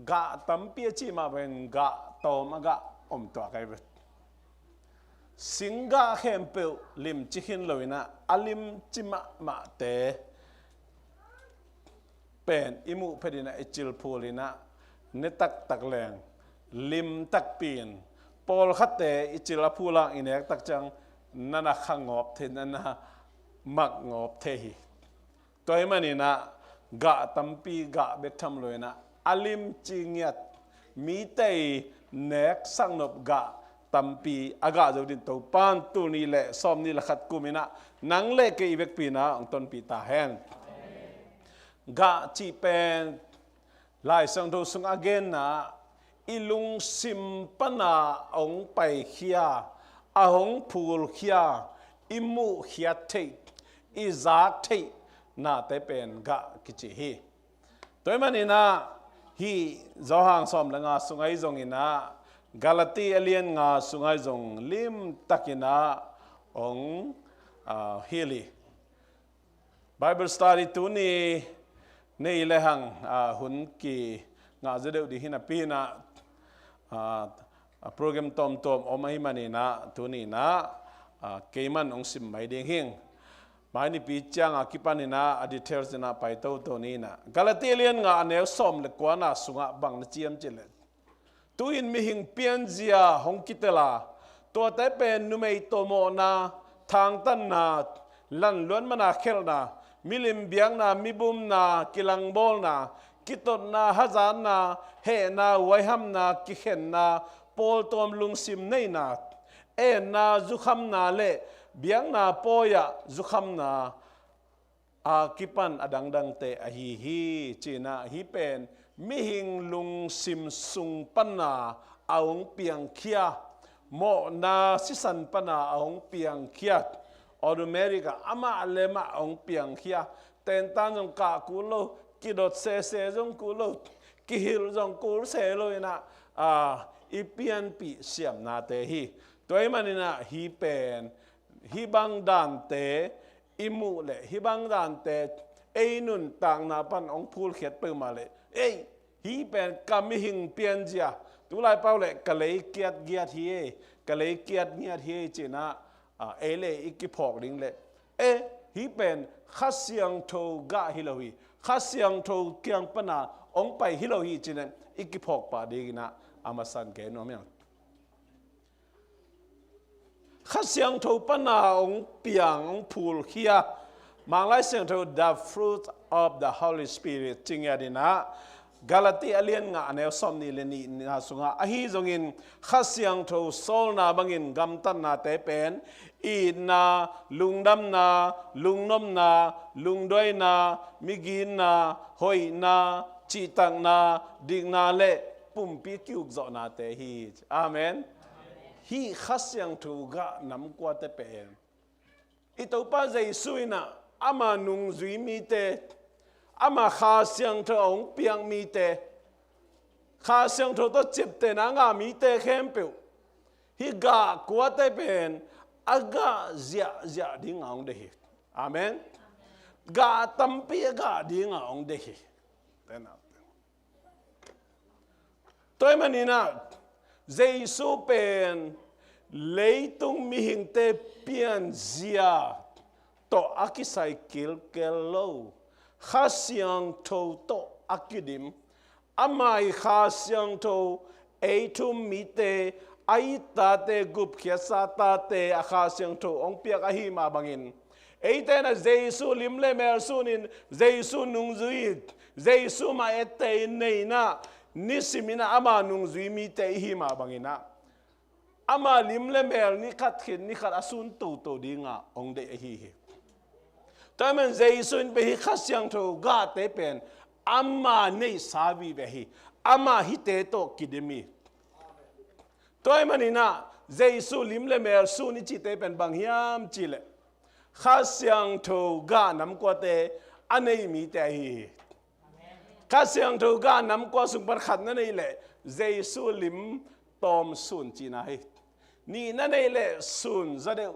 Gah tampi a cih mah bangin gah tawm a gah om tuak ahi ve. Singgah khempeuh limci khin lo in ah, a limci mahmahte pen i muh phet in ah, i cil phul in ah, ne taktak leng lim takpi in, pawlkhatte i cil a phul hang i nek tak ciang na na kha ngawp thei, na na mak ngawp thei hi. Tua ahih manin ah gah tampi gah bek tham lo in ah, a limci ngiat, mite i nek saknop gah tampi a gah zo ding Topa in tul nih le sawm nih le khat kum in ah nang le kei i vekpi in ah hong tonpih ta hen. Gah cih pen Lai Siangtho sungah a genna, i lungsim pan a hong paikhia, a hong phulkhia, i muhkhiat theih, i zak theih nate pen gah kici hi. Tua ahih manin ah hih Johan sawm le nga sungah ahi zongin ah, Galati a lian nga sungah ahi zong limtak in ah hong, ah, hilh hi. Bible study tuni nei le hang, ah, hun kingah zaw deuh ding hi napi in ah, ah, program tawmtawm om ahih manin ah tuni in ah, ah, keiman hong sim mai ding hing. Mai nipi ciang a kipan in ah a details in ah pai toto ni in ah. Galati a lian nga, a neu sawm le kuana sungah bang na ci hiam cih leh, tu-in mihing pianzia hong kitel a, tuate pen numei tawh mawhna, thangtanna, lanluan mana khelhna, milim biakna, mibumna, kilangbawlna, kitotna, hazatna, hehna, huaihamna, kikhenna, pawltuam lungsim neihna, enna, zukhamna le biakna pawi-ah zukhamna a kipan a dangdangte ahi hi, ci-in ah, hih pen mihing lungsim sung pana a hong piangkhia, mawhna sisan pana a hong piangkhia, automatic ah amah le amah a hong piangkhia, tentan zong kah kul lo, kidot sese zong kul lo, kihilh zong kul se lo in ah, a, i pianpih siamnate hi. Tua ahih manin ah hih pen, hih bang dante i muh leh, hih bang dante ei nuntakna pan hong phulkhiat peuhmah leh, ei, hih pen ka mihing pianzia, tulai pau leh ka lei kiat giat hi ei, ka lei kiat ngiat hi ei, ci-in ah, a, ei le ei i kiphawk ding leh, e, hih pen Kha Siangtho gah hi lo hi, Kha Siangtho kiang pana hong pai hi lo hi, ci-in ah i kiphawk pah dingin ah a masa in gen nuam ing. Kha Siangtho pana hong piang, hong phulkhia, Manglai Siangtho, the fruit of the Holy Spirit, ci ngiat in ah, Galati a lian nga, a neu sawmnih le nihna sungah, ahi zongin Kha Siangtho sawlna bangin gamtatnate pen itna, lungdamna, lungnopna, lungduaina, miginna, hoihna, cihtakna, dikna le pumpi kiukzawhnate hi. Amen. Hih Kha Siangtho gah namkuate pen, i Topa Jesu in ah ama nungzui mite, ama Kha Siangtho a hong piak mite, Kha Siangtho tawh ciaptehna a ngah mite khempeuh, hih gah kuate pen a gah ziahziah dinga hong deih hi. Amen. Gah tampi a gah dinga hong deih hi. Tua ahih manin ah Jesu pen leitung mihingte pianzia tawh a kisai kilkel lo, Kha Siangtho tawh a kidim. Ama i Kha Siangtho ei thu-um mite, a it tate, gupkhiatsa tate a Kha Siangtho hong piak ahih mah bangin, eite in ah Jesu lim le mel sunin, Jesu nungzui in, Jesu mah etteh in, nei in ah, nisim in ah ama nungzui mite i hih mah bangin ah, ama lim le mel ni khat khit ni khat a sun toto dinga hong deih ahi hi. Tua ahih manin Jesu in pen hih Kha Siangtho gahte pen ama neihsa vive hi. Ama hihte tawh kidim hi. Tua ahih manin ah Jesu lim le mel sun i cihte pen bang hiam cih leh, Kha Siangtho gah nam kuate a nei mite ahi hi. Kha Siangtho gah nam kua sung pan khat na neih leh Jesu lim tawm sun cihna hi. Nih na neih leh sun za deuh.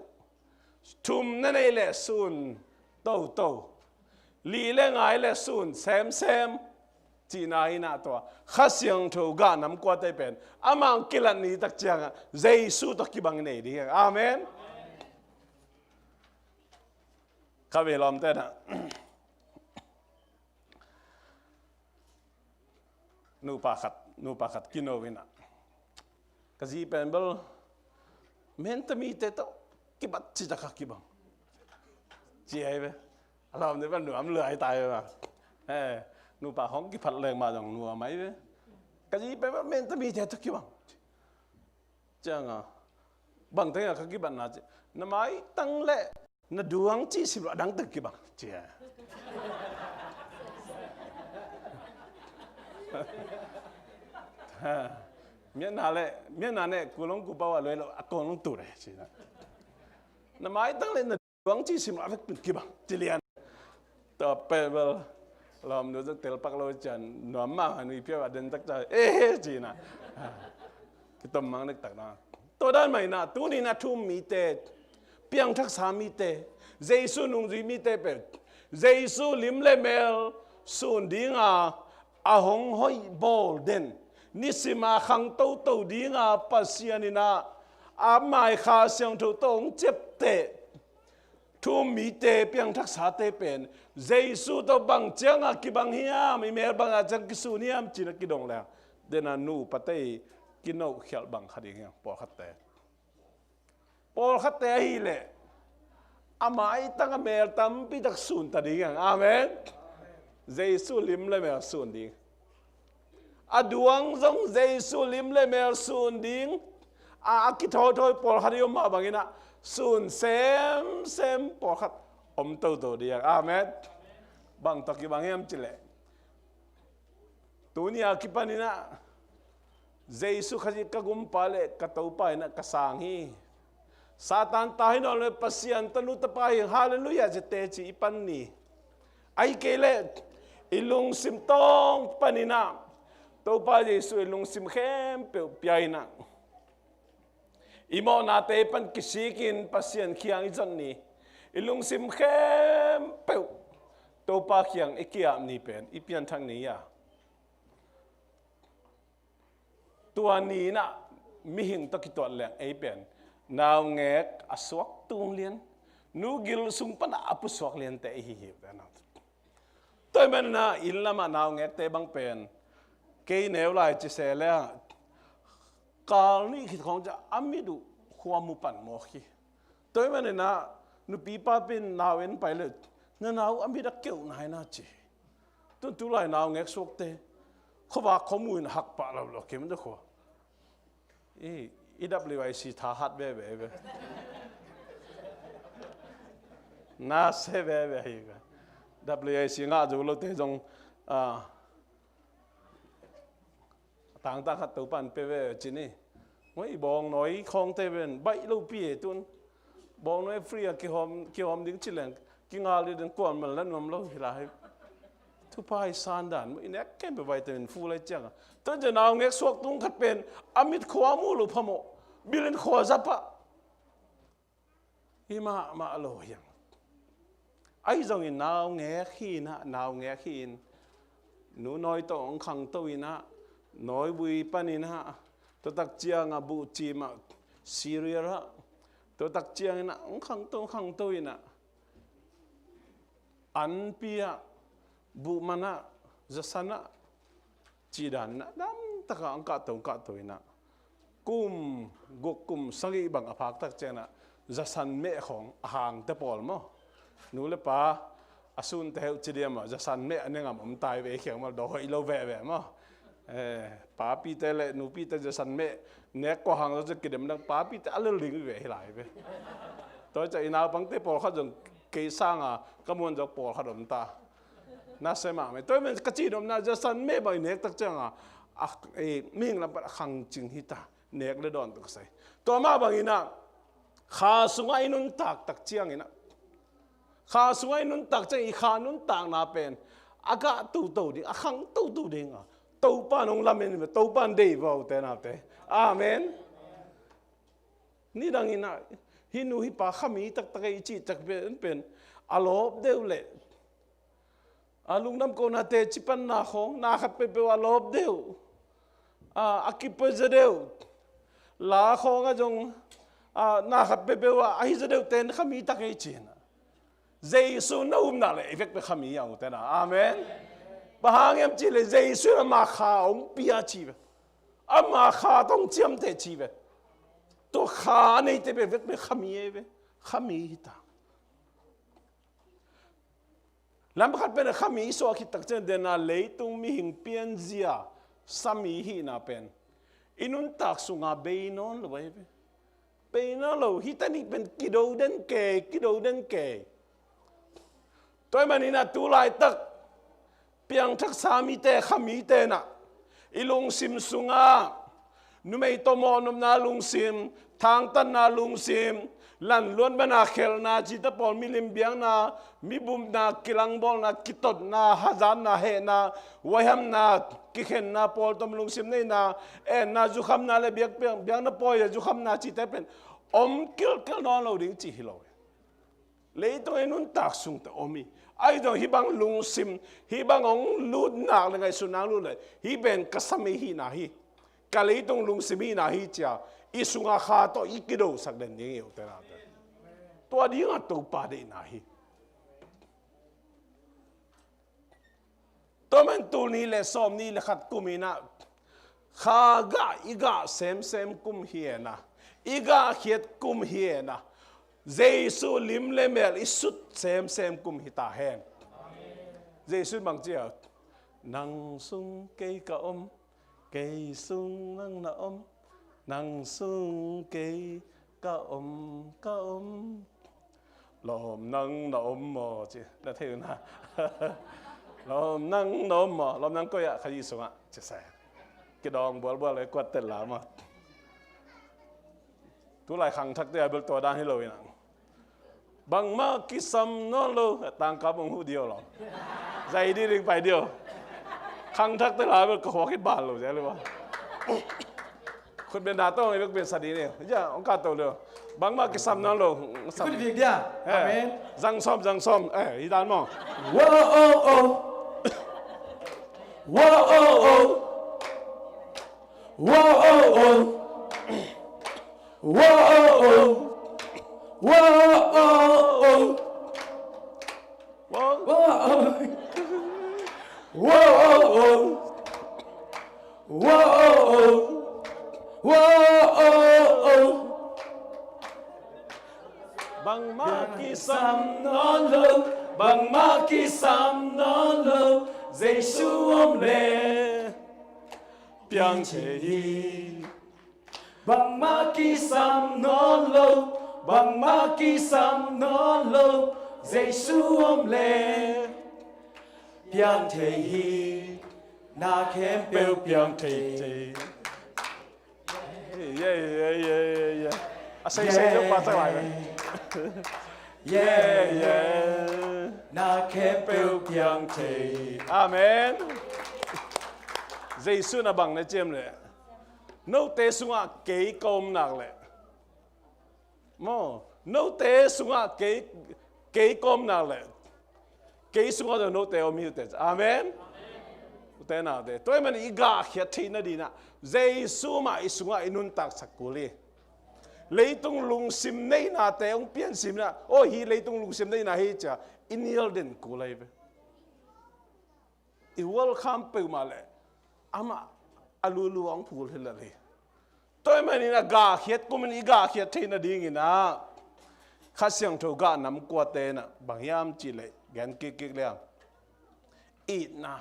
Thum na neih leh sun toto. Li le nga leh sun semsem cihna hi in ah, tua Kha Siangtho gah nam kuate pen amah hong kilat ni tak ciangah Jesu tawh kibang i nei ding hi. Amen. Ka vei lawmte in ah, nupa khat, nupa khat kino in ah, ka zi pen bel Menta mite tawh kibat ci tak a kibang ci hi ve. A lawmte pen nuam lua hi ta hi ve. Eh, nupa hong kiphat leng mah zong nuam hi ve. Ka zi pen bel Menta mite tawh kibang. Ciangah, bang tengah ka kibatna ci, na maitang le na duang cih sim lo, a dang teng kibang ci hi. Myanmar le, Myanmar le, kulong kupau a luai lo, a kong long tu le ci na. Na maitang le na duang cih sim lo, a vek pin kibang ci lian. Tua pen bel lawmnu zong telpak lo ciang, nuam mah a nui piau a den tak ca, eh, ci na. Kitom mang nek tak na. Tua dan mah in ah, tuni in ah thu-um mite, piangthaksa mite, Jesu nungzui mite pen Jesu lim le mel sun dinga a hong hoih bawl den, nisim a khang toto dinga Pasian in ah ama i Kha Siangtho tawh hong ciapteh thu-um mite, piangthaksate pen Jesu tawh bang ciangah kibang hiam, i mel bang a ciang kisun hiam ci-in a kidong leng, den a nupate i kinohkhialh bang kha ding hiam, pawlkhatte. Pawlkhatte ahih leh a maitang a mel tampi tak sun ta ding hiam. Amen. Jesu lim le mel sun ding. A duang zong Jesu lim le mel sun ding. A, a kithawthawi pawlkhat i om mah bangin ah sun semsem pawlkhat om toto ding. Amen. Bang tawh kibang hiam cih leh, tuni a kipan in ah Jesu Khazih ka Gumpa le ka Topa in ah ka sang hi. Satan ta hi nawn lo, Pasian tanu tapa hi, halleluiah ci, teci i pan ni. Ahih kei leh i lungsim tawng panin ah Topa Jesu i lungsim khempeuh pia in ah, i mawhnate pan kisikin Pasian kiang i zot ni. I lungsim khempeuh Topa kiang i ki-ap ni pen i pianthak ni a. Tua ni in ah mihing tawh kituat leng ei pen naungek a suak tung lian, nu gil sung pan a pusuak liante i hi hi. Tua ahih manin ah inn lamah naungekte bang pen kei neu lai ci se leh, kal nih khit khawng ciang a mit uh khua mu pan mawk hi. Tua ahih manin ah nupi papi in nau en pai leh, na nau a mit a keuh nai na ci. Tun tulai naungek suakte khuavak khua mu in hak pah lo lo kim ta khua. I, i W I C thahat veve ve. Na se veve hi ve. W I C ngah zo lote zong, ah, tangtang khat Topan pe ve ci ni. Ngoi bawngnawi khawngte ven baih lopi e tun. Bawngnawi free a kihawm, kihawm ding ci leng kingal ding kuaman la nuam lo hi lai. Thupha i san dan mu i nek kem pe vitamin fu lai ciang a. Tua ciang naungek suak tung khat pen a mit khua mu lo phamawh. Bilin khua za pah. Hi mahmah lo hiang. Ahi zongin naungek hi inah, naungek hi in, nu nawi tawh hong khangto inah, nawibui pan inah, tua tak ciangah buhcim ah, cereal ah, tua tak ciang inah hong khangto, hong khangto inah, anpi ah, buhman ah, zasan ah, cih dan inah, damtak ah hong kahto, hong kahto inah, kum guk, kum sagih bang a phak tak ciang inah, zasan meh khawng a hangte pawl maw, nu le pa, a sunte heuh ci diam maw, zasan meh a ne ngam om tai ve, khiang maw, dawh hoih lo veve maw. Eh, papite le nupite zasan meh nek kua hang zaw ci kidem dang, papite a lel ding ve hi lai ve. Tua ciah i naupangte pawlkhat zong kei sanga ka muan zawk pawlkhat om ta. Na se mahmah. Tua i men ka cih nopna zasan meh bang i nek tak cianga, a, eh, mihing lam pan a khangcing hi ta. Nek le dawn tawh ka sai. Tua mah bang inah, kha sungah i nuntak tak ciang inah, kha sungah i nuntak ciang, i kha nuntakna pen a gah toto ding, a khang toto ding a, Topa in hong lamen, Topa in deih vau te nate. Amen. Nidang inah, hih nu hih pa khami taktak ei i cih tak pen, pen a lawp deuh leh, a lungdam kohna teci panna khawng, na khat peuhpeuh a lawp deuh, a, a kipuai zaw deuh, la khawngah zong, a, na khat peuhpeuh ah a hi zaw deuh ten khami tak ei ci inah, Jesu na upna le i vekpi khami a, ute nau. Amen. Bang hang hiam cih leh Jesu in ama kha hong pia ci ve. Ama kha tawh hong ciamteh ci ve. Tua kha a neite vekpi khami ei ve. Khami hi ta. Lam khat pen a khami i suah khit tak ciang, dena leitung mihing pianzia sami hihna pen i nuntak sunga bei nawn lo ahi ve. Bei nawn lo, hih ta nih pen kido den kei, kido den kei. Tua ahih manin ah tu laitak piangthak samite, khamite nah, i lungsim sungah numei tawh mawhnopna lungsim, thangtatna lungsim, lanluat mana khelhna, cihte pawl, milim biakna, mi bupna, kilangbawlna, kitotna, hazatna, hehna, huaihamna, kikhenna, pawl tawh lungsim neihna, enna, zukhamna le biak, biak, biakna pawi le zukhamna cihte pen om kilkel nawn lo ding cih hi lo. Leitung i nuntak sungte om hi. Ahi zong hih bang lungsim, hih bang hong lut nak le ngaihsutna hong lut le, hih pen ka sam ei hihna hi, ka leitung lungsim hihna hi ci-a i sunga kha tawh i kidosak den ding hi, ute naute. Tua dingah Topa deihna hi. Tua man tul nih le sawmnih le khat kum in ah, kha gah i gah semsem kum hi hen a, i gah khiat kum hi hen a, Jesu lim le mel i sut semsem kum hi ta hen. Jesu in bang ci a, nang sung kei ka om, kei sung nang na om, nang sung kei ka om, ka om. Lawm nang na om maw ci, na thei uh na. Lawm nang na om maw, lawm nang koi ah, Kha Zi sungah ci se. Kidawng bualbual le kuat tel la maw. Tulai khangthakte a bel tua dan hi lo in ah. Bangmah kisam nawn lo, tangka bang huh dio lo. Zai di ding pai dio. Khangthakte la bel ka huak hi bal lo zia lo. Khut beng da tawh i bek beng sa di ni. Ja, hong ka to lo. Bangmah kisam nawn lo. Sam. Khut beng dia. Eh. Amen. Zang sawm, zang sawm. Eh, hi dan maw. Whoa, oh, oh. Whoa, oh, oh. Whoa, oh, oh. Whoa, oh, oh. Whoa, oh, oh. Whoa. Whoa, oh, oh. Whoa, oh, oh. Whoa, oh, oh. Bangmah kisam nawn lo, bangmah kisam nawn lo, Jesu om le piang thei hi. Bangmah kisam nawn lo, bangmah kisam nawn lo, Jesu om le piang thei hi, na khempeuh piang thei thei. Yeah, yeah, yeah, yeah, yeah. A sei sei deuh pa cak lai ve. Yeah, yeah. Na khempeuh piang thei. Amen. Jesu na bang na ciam le. Note sungah kei ka om nak leh. Maw, Note sungah kei, kei ka om nak leh, kei sungah zong note om hi uh teh. Amen. Ute naute, tua ahih manin i gahkhiat theih nadingin ah Jesu mah i sungah i nuntaksak kul hi. Leitung lungsim neihnate hong piansim in ah, aw, hih leitung lungsim neihna hi ci-a i nial den kul ahi ve. I welcome peuhmah leh amah a lulu a hong phul hi lel hi. Tua ahih manin a gahkhiat kumin i gahkhiat theih nadingin ah Kha Siangtho gah nam kuate in ah bang hiam cih leh gen kikkik leng, itna.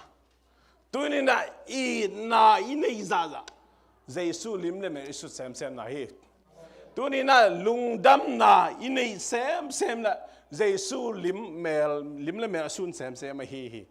Tuni-in ah itna i neih zahzah Jesu lim le mel i sut semsemna hi. Tuni-in ah lungdamna i neih semsem le Jesu lim mel, lim le mel a sun semsem ahi hi.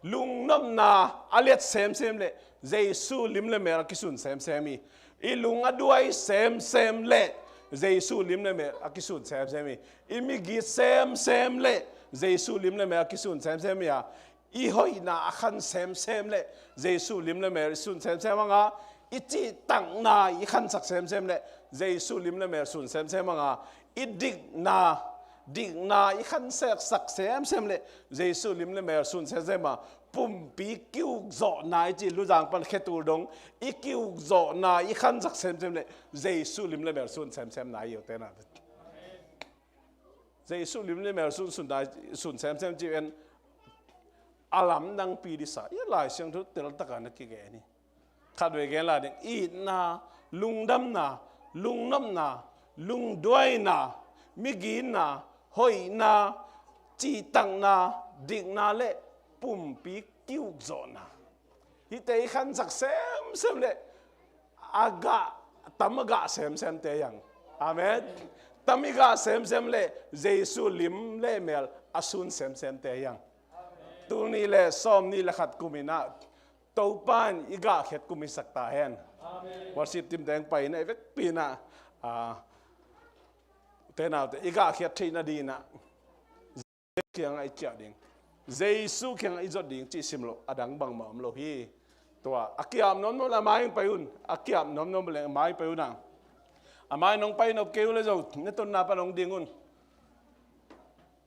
Lungnopna a liat semsem le Jesu lim le mel a kisun semsem hi. I lung a duai semsem le Jesu lim le mel a kisun semsem hi. I migit semsem le Jesu lim le mel a kisun semsem hi a, i hoihna a khan semsem le Jesu lim le mel i sun semsem hang a, i cihtakna i khansak semsem le Jesu lim le mel sun semsem hang a, i dikna, dikna i khansak semsem le Jesu lim le mel sun semsem a, pumpi kiukzawhna i cih Luzang pan khetul dong, i kiukzawhna i khansak semsem le Jesu lim le mel sun semsemna hi uh teh na. Jesu lim le mel sun, sun, sun semsem cih pen a lamdangpi ding sa, i Lai Siangtho teltak a na kigen hi. Khatvei gen lai ding, itna, lungdamna, lungnopna, lungduaina, migitna, hoihna, cihtakna, dikna le pumpi kiukzawhna. Hihte i khansak semsem le a gah, tam a gah semsemte hi hang. Amen. Tam i gah semsem le Jesu lim le mel a sun semsemte hi hang. Tul nih le sawmnih le khat kumin ah Topa in i gahkhiat kum hi sak ta hen. Amen. Worship team teng pai in ah i vekpi in ah, ah, ute naute, i gahkhiat theih nadingin ah Jesu kiangah i ciah ding, Jesu kiangah i zot ding cih sim loh a dang bangmah om lo hi. Tua a kiam nuamnuam le a mai hong pai un. A kiam nuamnuam le a mai pai un a, a mai nong pai nop kei uh le zong na tunna pan hong ding un.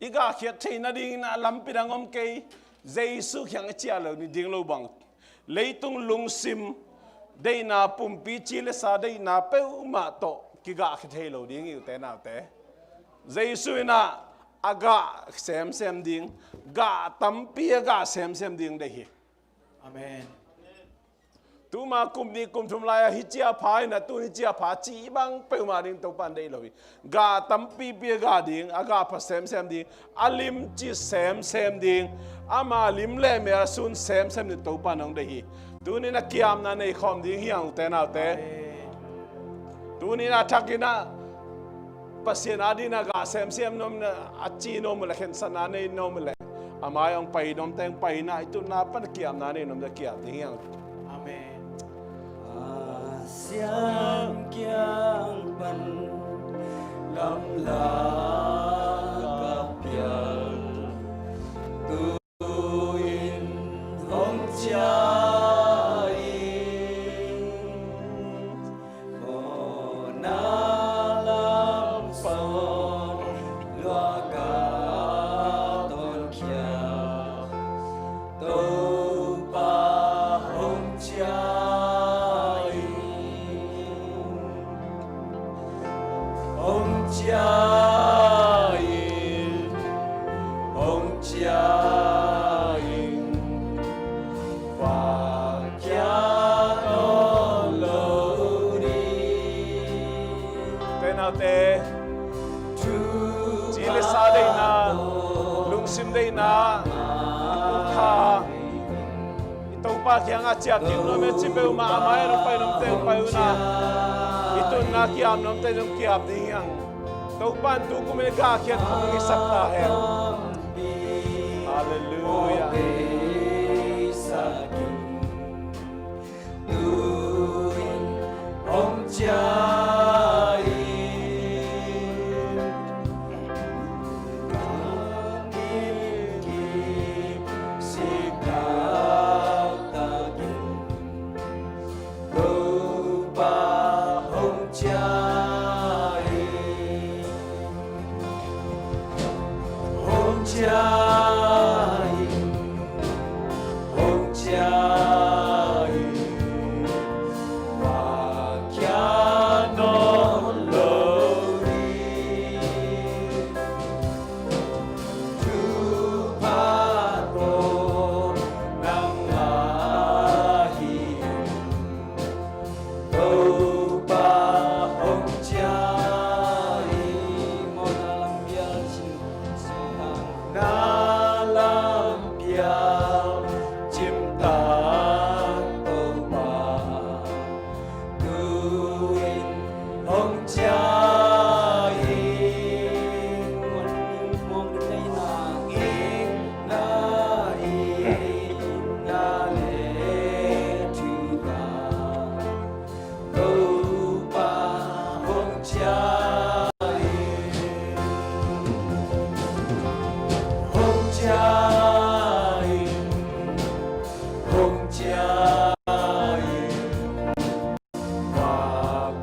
I gahkhiat theih nadingin a lampi dang om kei. Jesu kiang i ciah lo ni ding lo bang, leitung lungsim deihna, pumpi ci le sa deihna peuhmah tawh kigahkhiat thei lo ding hi ute naute. Jesu in ah a gah semsem ding, gah tampi a gah semsem ding deih hi. Amen. Tuma kum nih kum thum lai-a hih ciah pha in ah, tun hih ciah pha cih bang peuhmah ding Topa in deih lo hi. Gah tampipi a gah ding, a gah pha semsem ding, a limci semsem ding, ama lim le mel a sun semsem ding Topa in hong deih hi. Tuni-in a kiamna nei khawm ding hi hang ute naute. Amen. Tuni-in a thakin ah Pasian adingin a gah semsem nuam in ah, a ci nuam uh leh, khensatna nei nuam uh leh, a mai hong pai nuamte hong pai in ah, i tunna pan kiamna nei nuamte kiam ding hi hang. Amen. Pasian kiang pan gamla ka pial, tu-in hong ciah in, mawhna lam sawn lua ka tawnkhia, Topa hong ciah in, hong ciah in, hong ciah in, va kia nawn lo ding. Ute naute, ci le sa deihna, lungsim deihna, a, i Topa kiangah ciah kik nuam e ci peuhmah, a mai-ah hong pai nuamte hong pai un a, i tunna kiam nuamte zong kiam ding hi hang. Topa in tu kumin i gahkhiat kum hi sak ta hen. Halleluiah. Topa hong ciah in,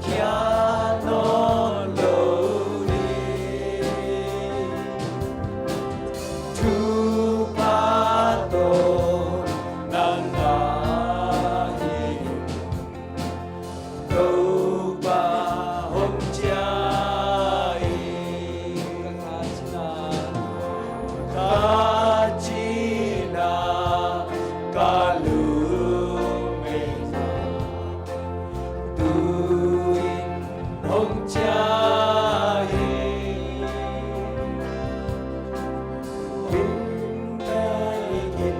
Khia nawn lo ding thupha tawh nang ngah hi. Topa hong ciah in, ka kha cihna ka lungmei, tu-in hong ciah in. Hong ciah in,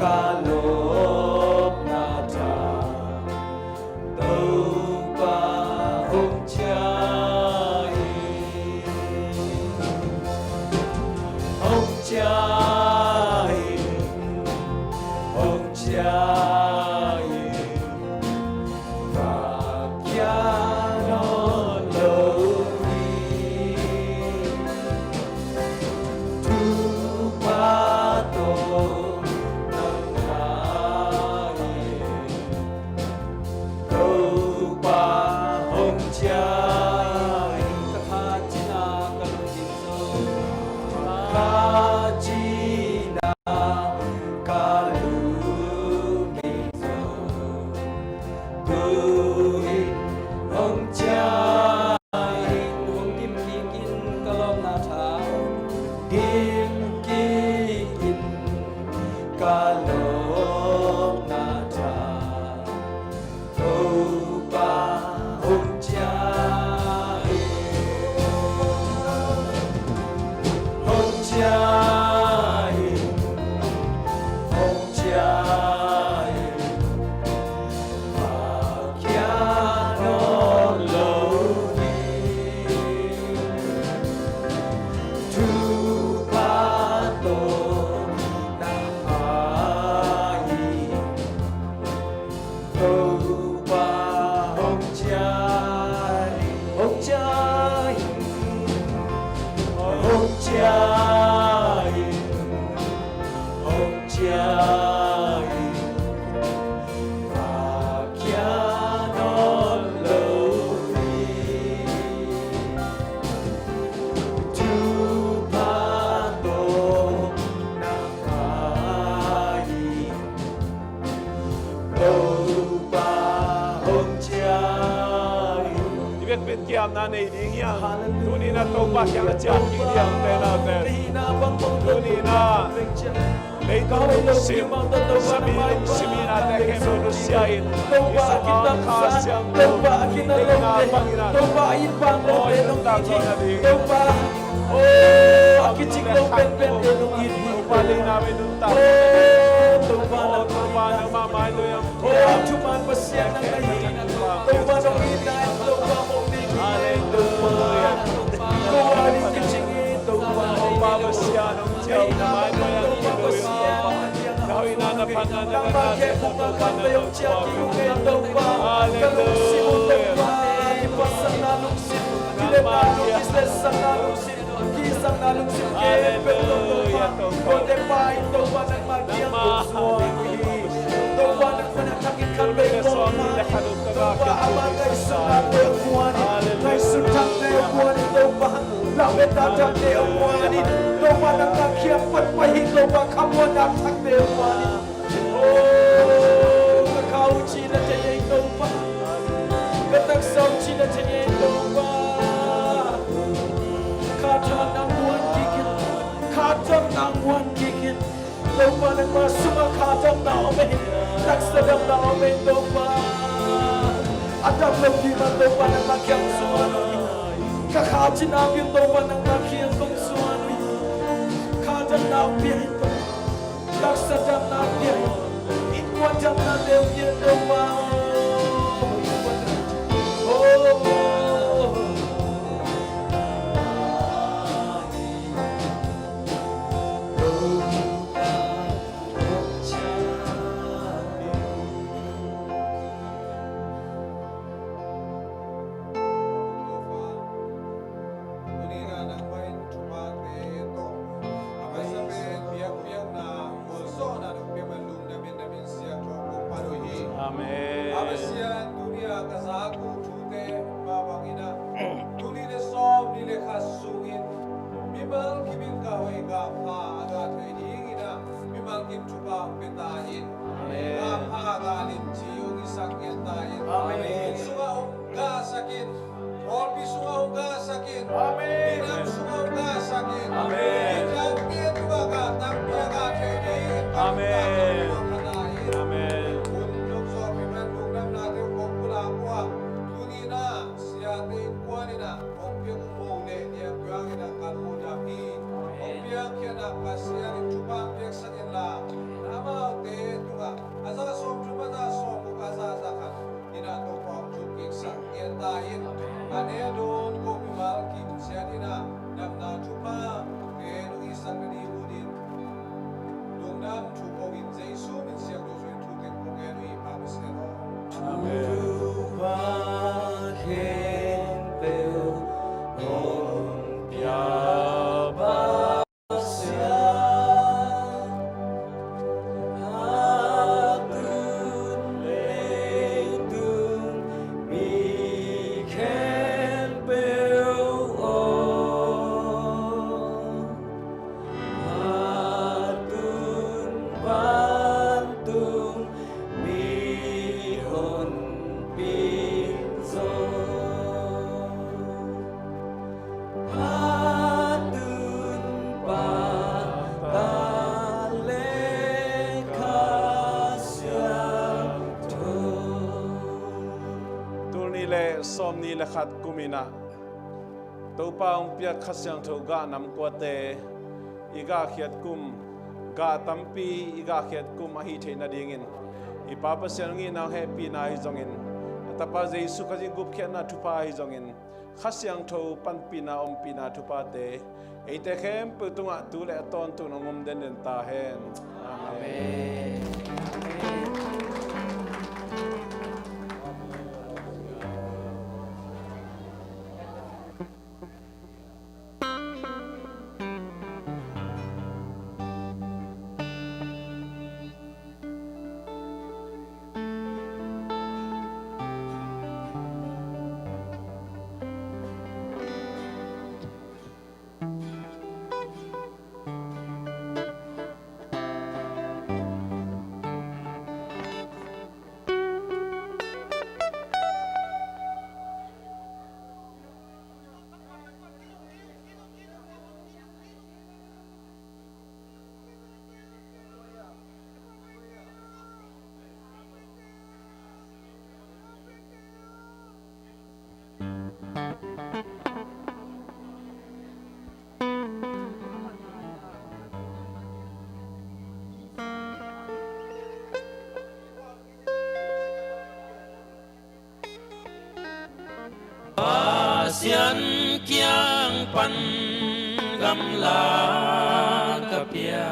ka lawpna tha Topa hong ciah in, hong ciah in, hong ciah in. Ka khia nawn lo ding thupha tawh nang ngah hi. Topa hong ciah in, ka kha cihna ka lungmei, ka kha cihna ka lungmei, tu-in hong ciah in, hong dim kik in ka lawpna tha, dim kik in ka lawpna tha. Topa hong ciah in, hong ciah in, hong ciah in. Khia nawn lo ding thupha tawh nang ngah hi. Topa hong ciah in, hong ciah in, hong ciah in, hong ciah in. Ka khia nawn lo ding thupha tawh nang ngah hi. Topa hong ciah in. I biakpiak kiamna nei ding hiam? Tuni-in ah Topa kiang a ciah kik ding hiam, te naute? Tuni-in ah leitung lungsim, sami lungsim, i nate khempeuh nusia in, i sungah Kha Siangtho deihna bangin ah, Topa, i nuntak zawhna ding, Topa, a kicing lo penpen te nong it hi. Topa, deihna vei nuntak zawhna ding, Topa, nangmah mai lo hiam? Aw, a thuman Pasian nang na hi. Topa, nong itna in Topa hong ding hi. Halleluia. Topa, kicing hi Topa. Topa Pasian hong ciah in, na mai lo hiam? Topa Pasian, na hoihna, na phatna, na ngetna, Topa, nang hong ciah kik in Topa. Halleluia. Ka lungsim uh Topa, kiphatsakna lungsim, kilemna lungsim, kizakna lungsim, kizakna lungsim khempeuh tawh Topa, kote pa in Topa nangmah kiang kong suan uh hi. Topa nangmah na thak in khatvei kong pan in. Topa amah ngaihsutnate hong muan in, ngaihsut thakte hong muan in Topa, lamet thakte hong muan in Topa, nangmah kiang pan pah in Topa, khamuanna thakte hong muan in. Oh, ka kha uh cihna thei ei Topa. Ka taksa uh cihna thei ei Topa. Kha thak nang muan kik in. Kha thak nang muan kik in. Topa nangmah sungah kha damna om ei. Taksa damna om ei Topa. A dam lopi mah Topa nangmah kiang suan uh hi. Ka kha cihna uh hi Topa nangmah kiang kong suan uh hi. Kha damna uh pia in Topa. Taksa damna pia in, innkuan damna pia in Topa. Oh. Tuni-in ah nangmah in thupha te tawh, a masa pen biakpiakna, mualzawhna nong pia mah lungdam in, na min siangtho Amen. A Pasian, tuni-a ka zak uh thute mah bangin ah, tuni le sawm ni le khat sungin mimal kim in gah hoih gah pha a gah thei dingin ah, mimal kim thupha hong pia ta in. Amen. Gah pha gah limci hong hisak ngiat ta in. Amen. Inn sungah hong gahsak in. Pawlpi sungah hong gahsak in. Amen. Minam sungah hong gahsak in. Amen. Minam ke tungah gah tampi a gah thei dingin. Amen. Amen. Hun dong zawh pi man lungdamnate hong kong pulak uh a, tuni-in ah siate innkuan in ah hong piak uh moh leh niam piang in ah ka lungdam hi. Hong piakkhiatna Pasian in thupha piaksak inla, amaute tungah a za sawmthum, a za sawmguk, a za za khat in ah Topa hong thuk kiksak ngiat ta in. A ne a dawn ko mimal kim ciat in ah damna thupha te nong hisak nading hun in lungdam thu ko in, Jesu min siangtho suangin thu teng kong ngen uh hi, Pa Pasian aw. Amen. Thupha khempeuh hong pia Pasian, a tun leitung mi khempeuh aw, a tun vantung mihonpi zong, a tun pa, ta le Kha Siangtho. Tul nih le sawm nih le khat kum in ah Topa hong piak Kha Siangtho gah nam kuate i gahkhiat kum, gah tampi i gahkhiat kum ahi theih nadingin i Pa Pasian hong itna hong hehpihna ahi zongin, a Tapa Jesu Khazih gupkhiatna thupha ahi zongin, Kha Siangtho panpihna ompihna thuphate eite khempeuh tungah tu le a tawntung hong om denden ta hen. Amen. Amen. Pasian kiang pan gamla ka pia,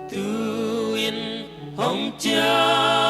tu-in hong ciah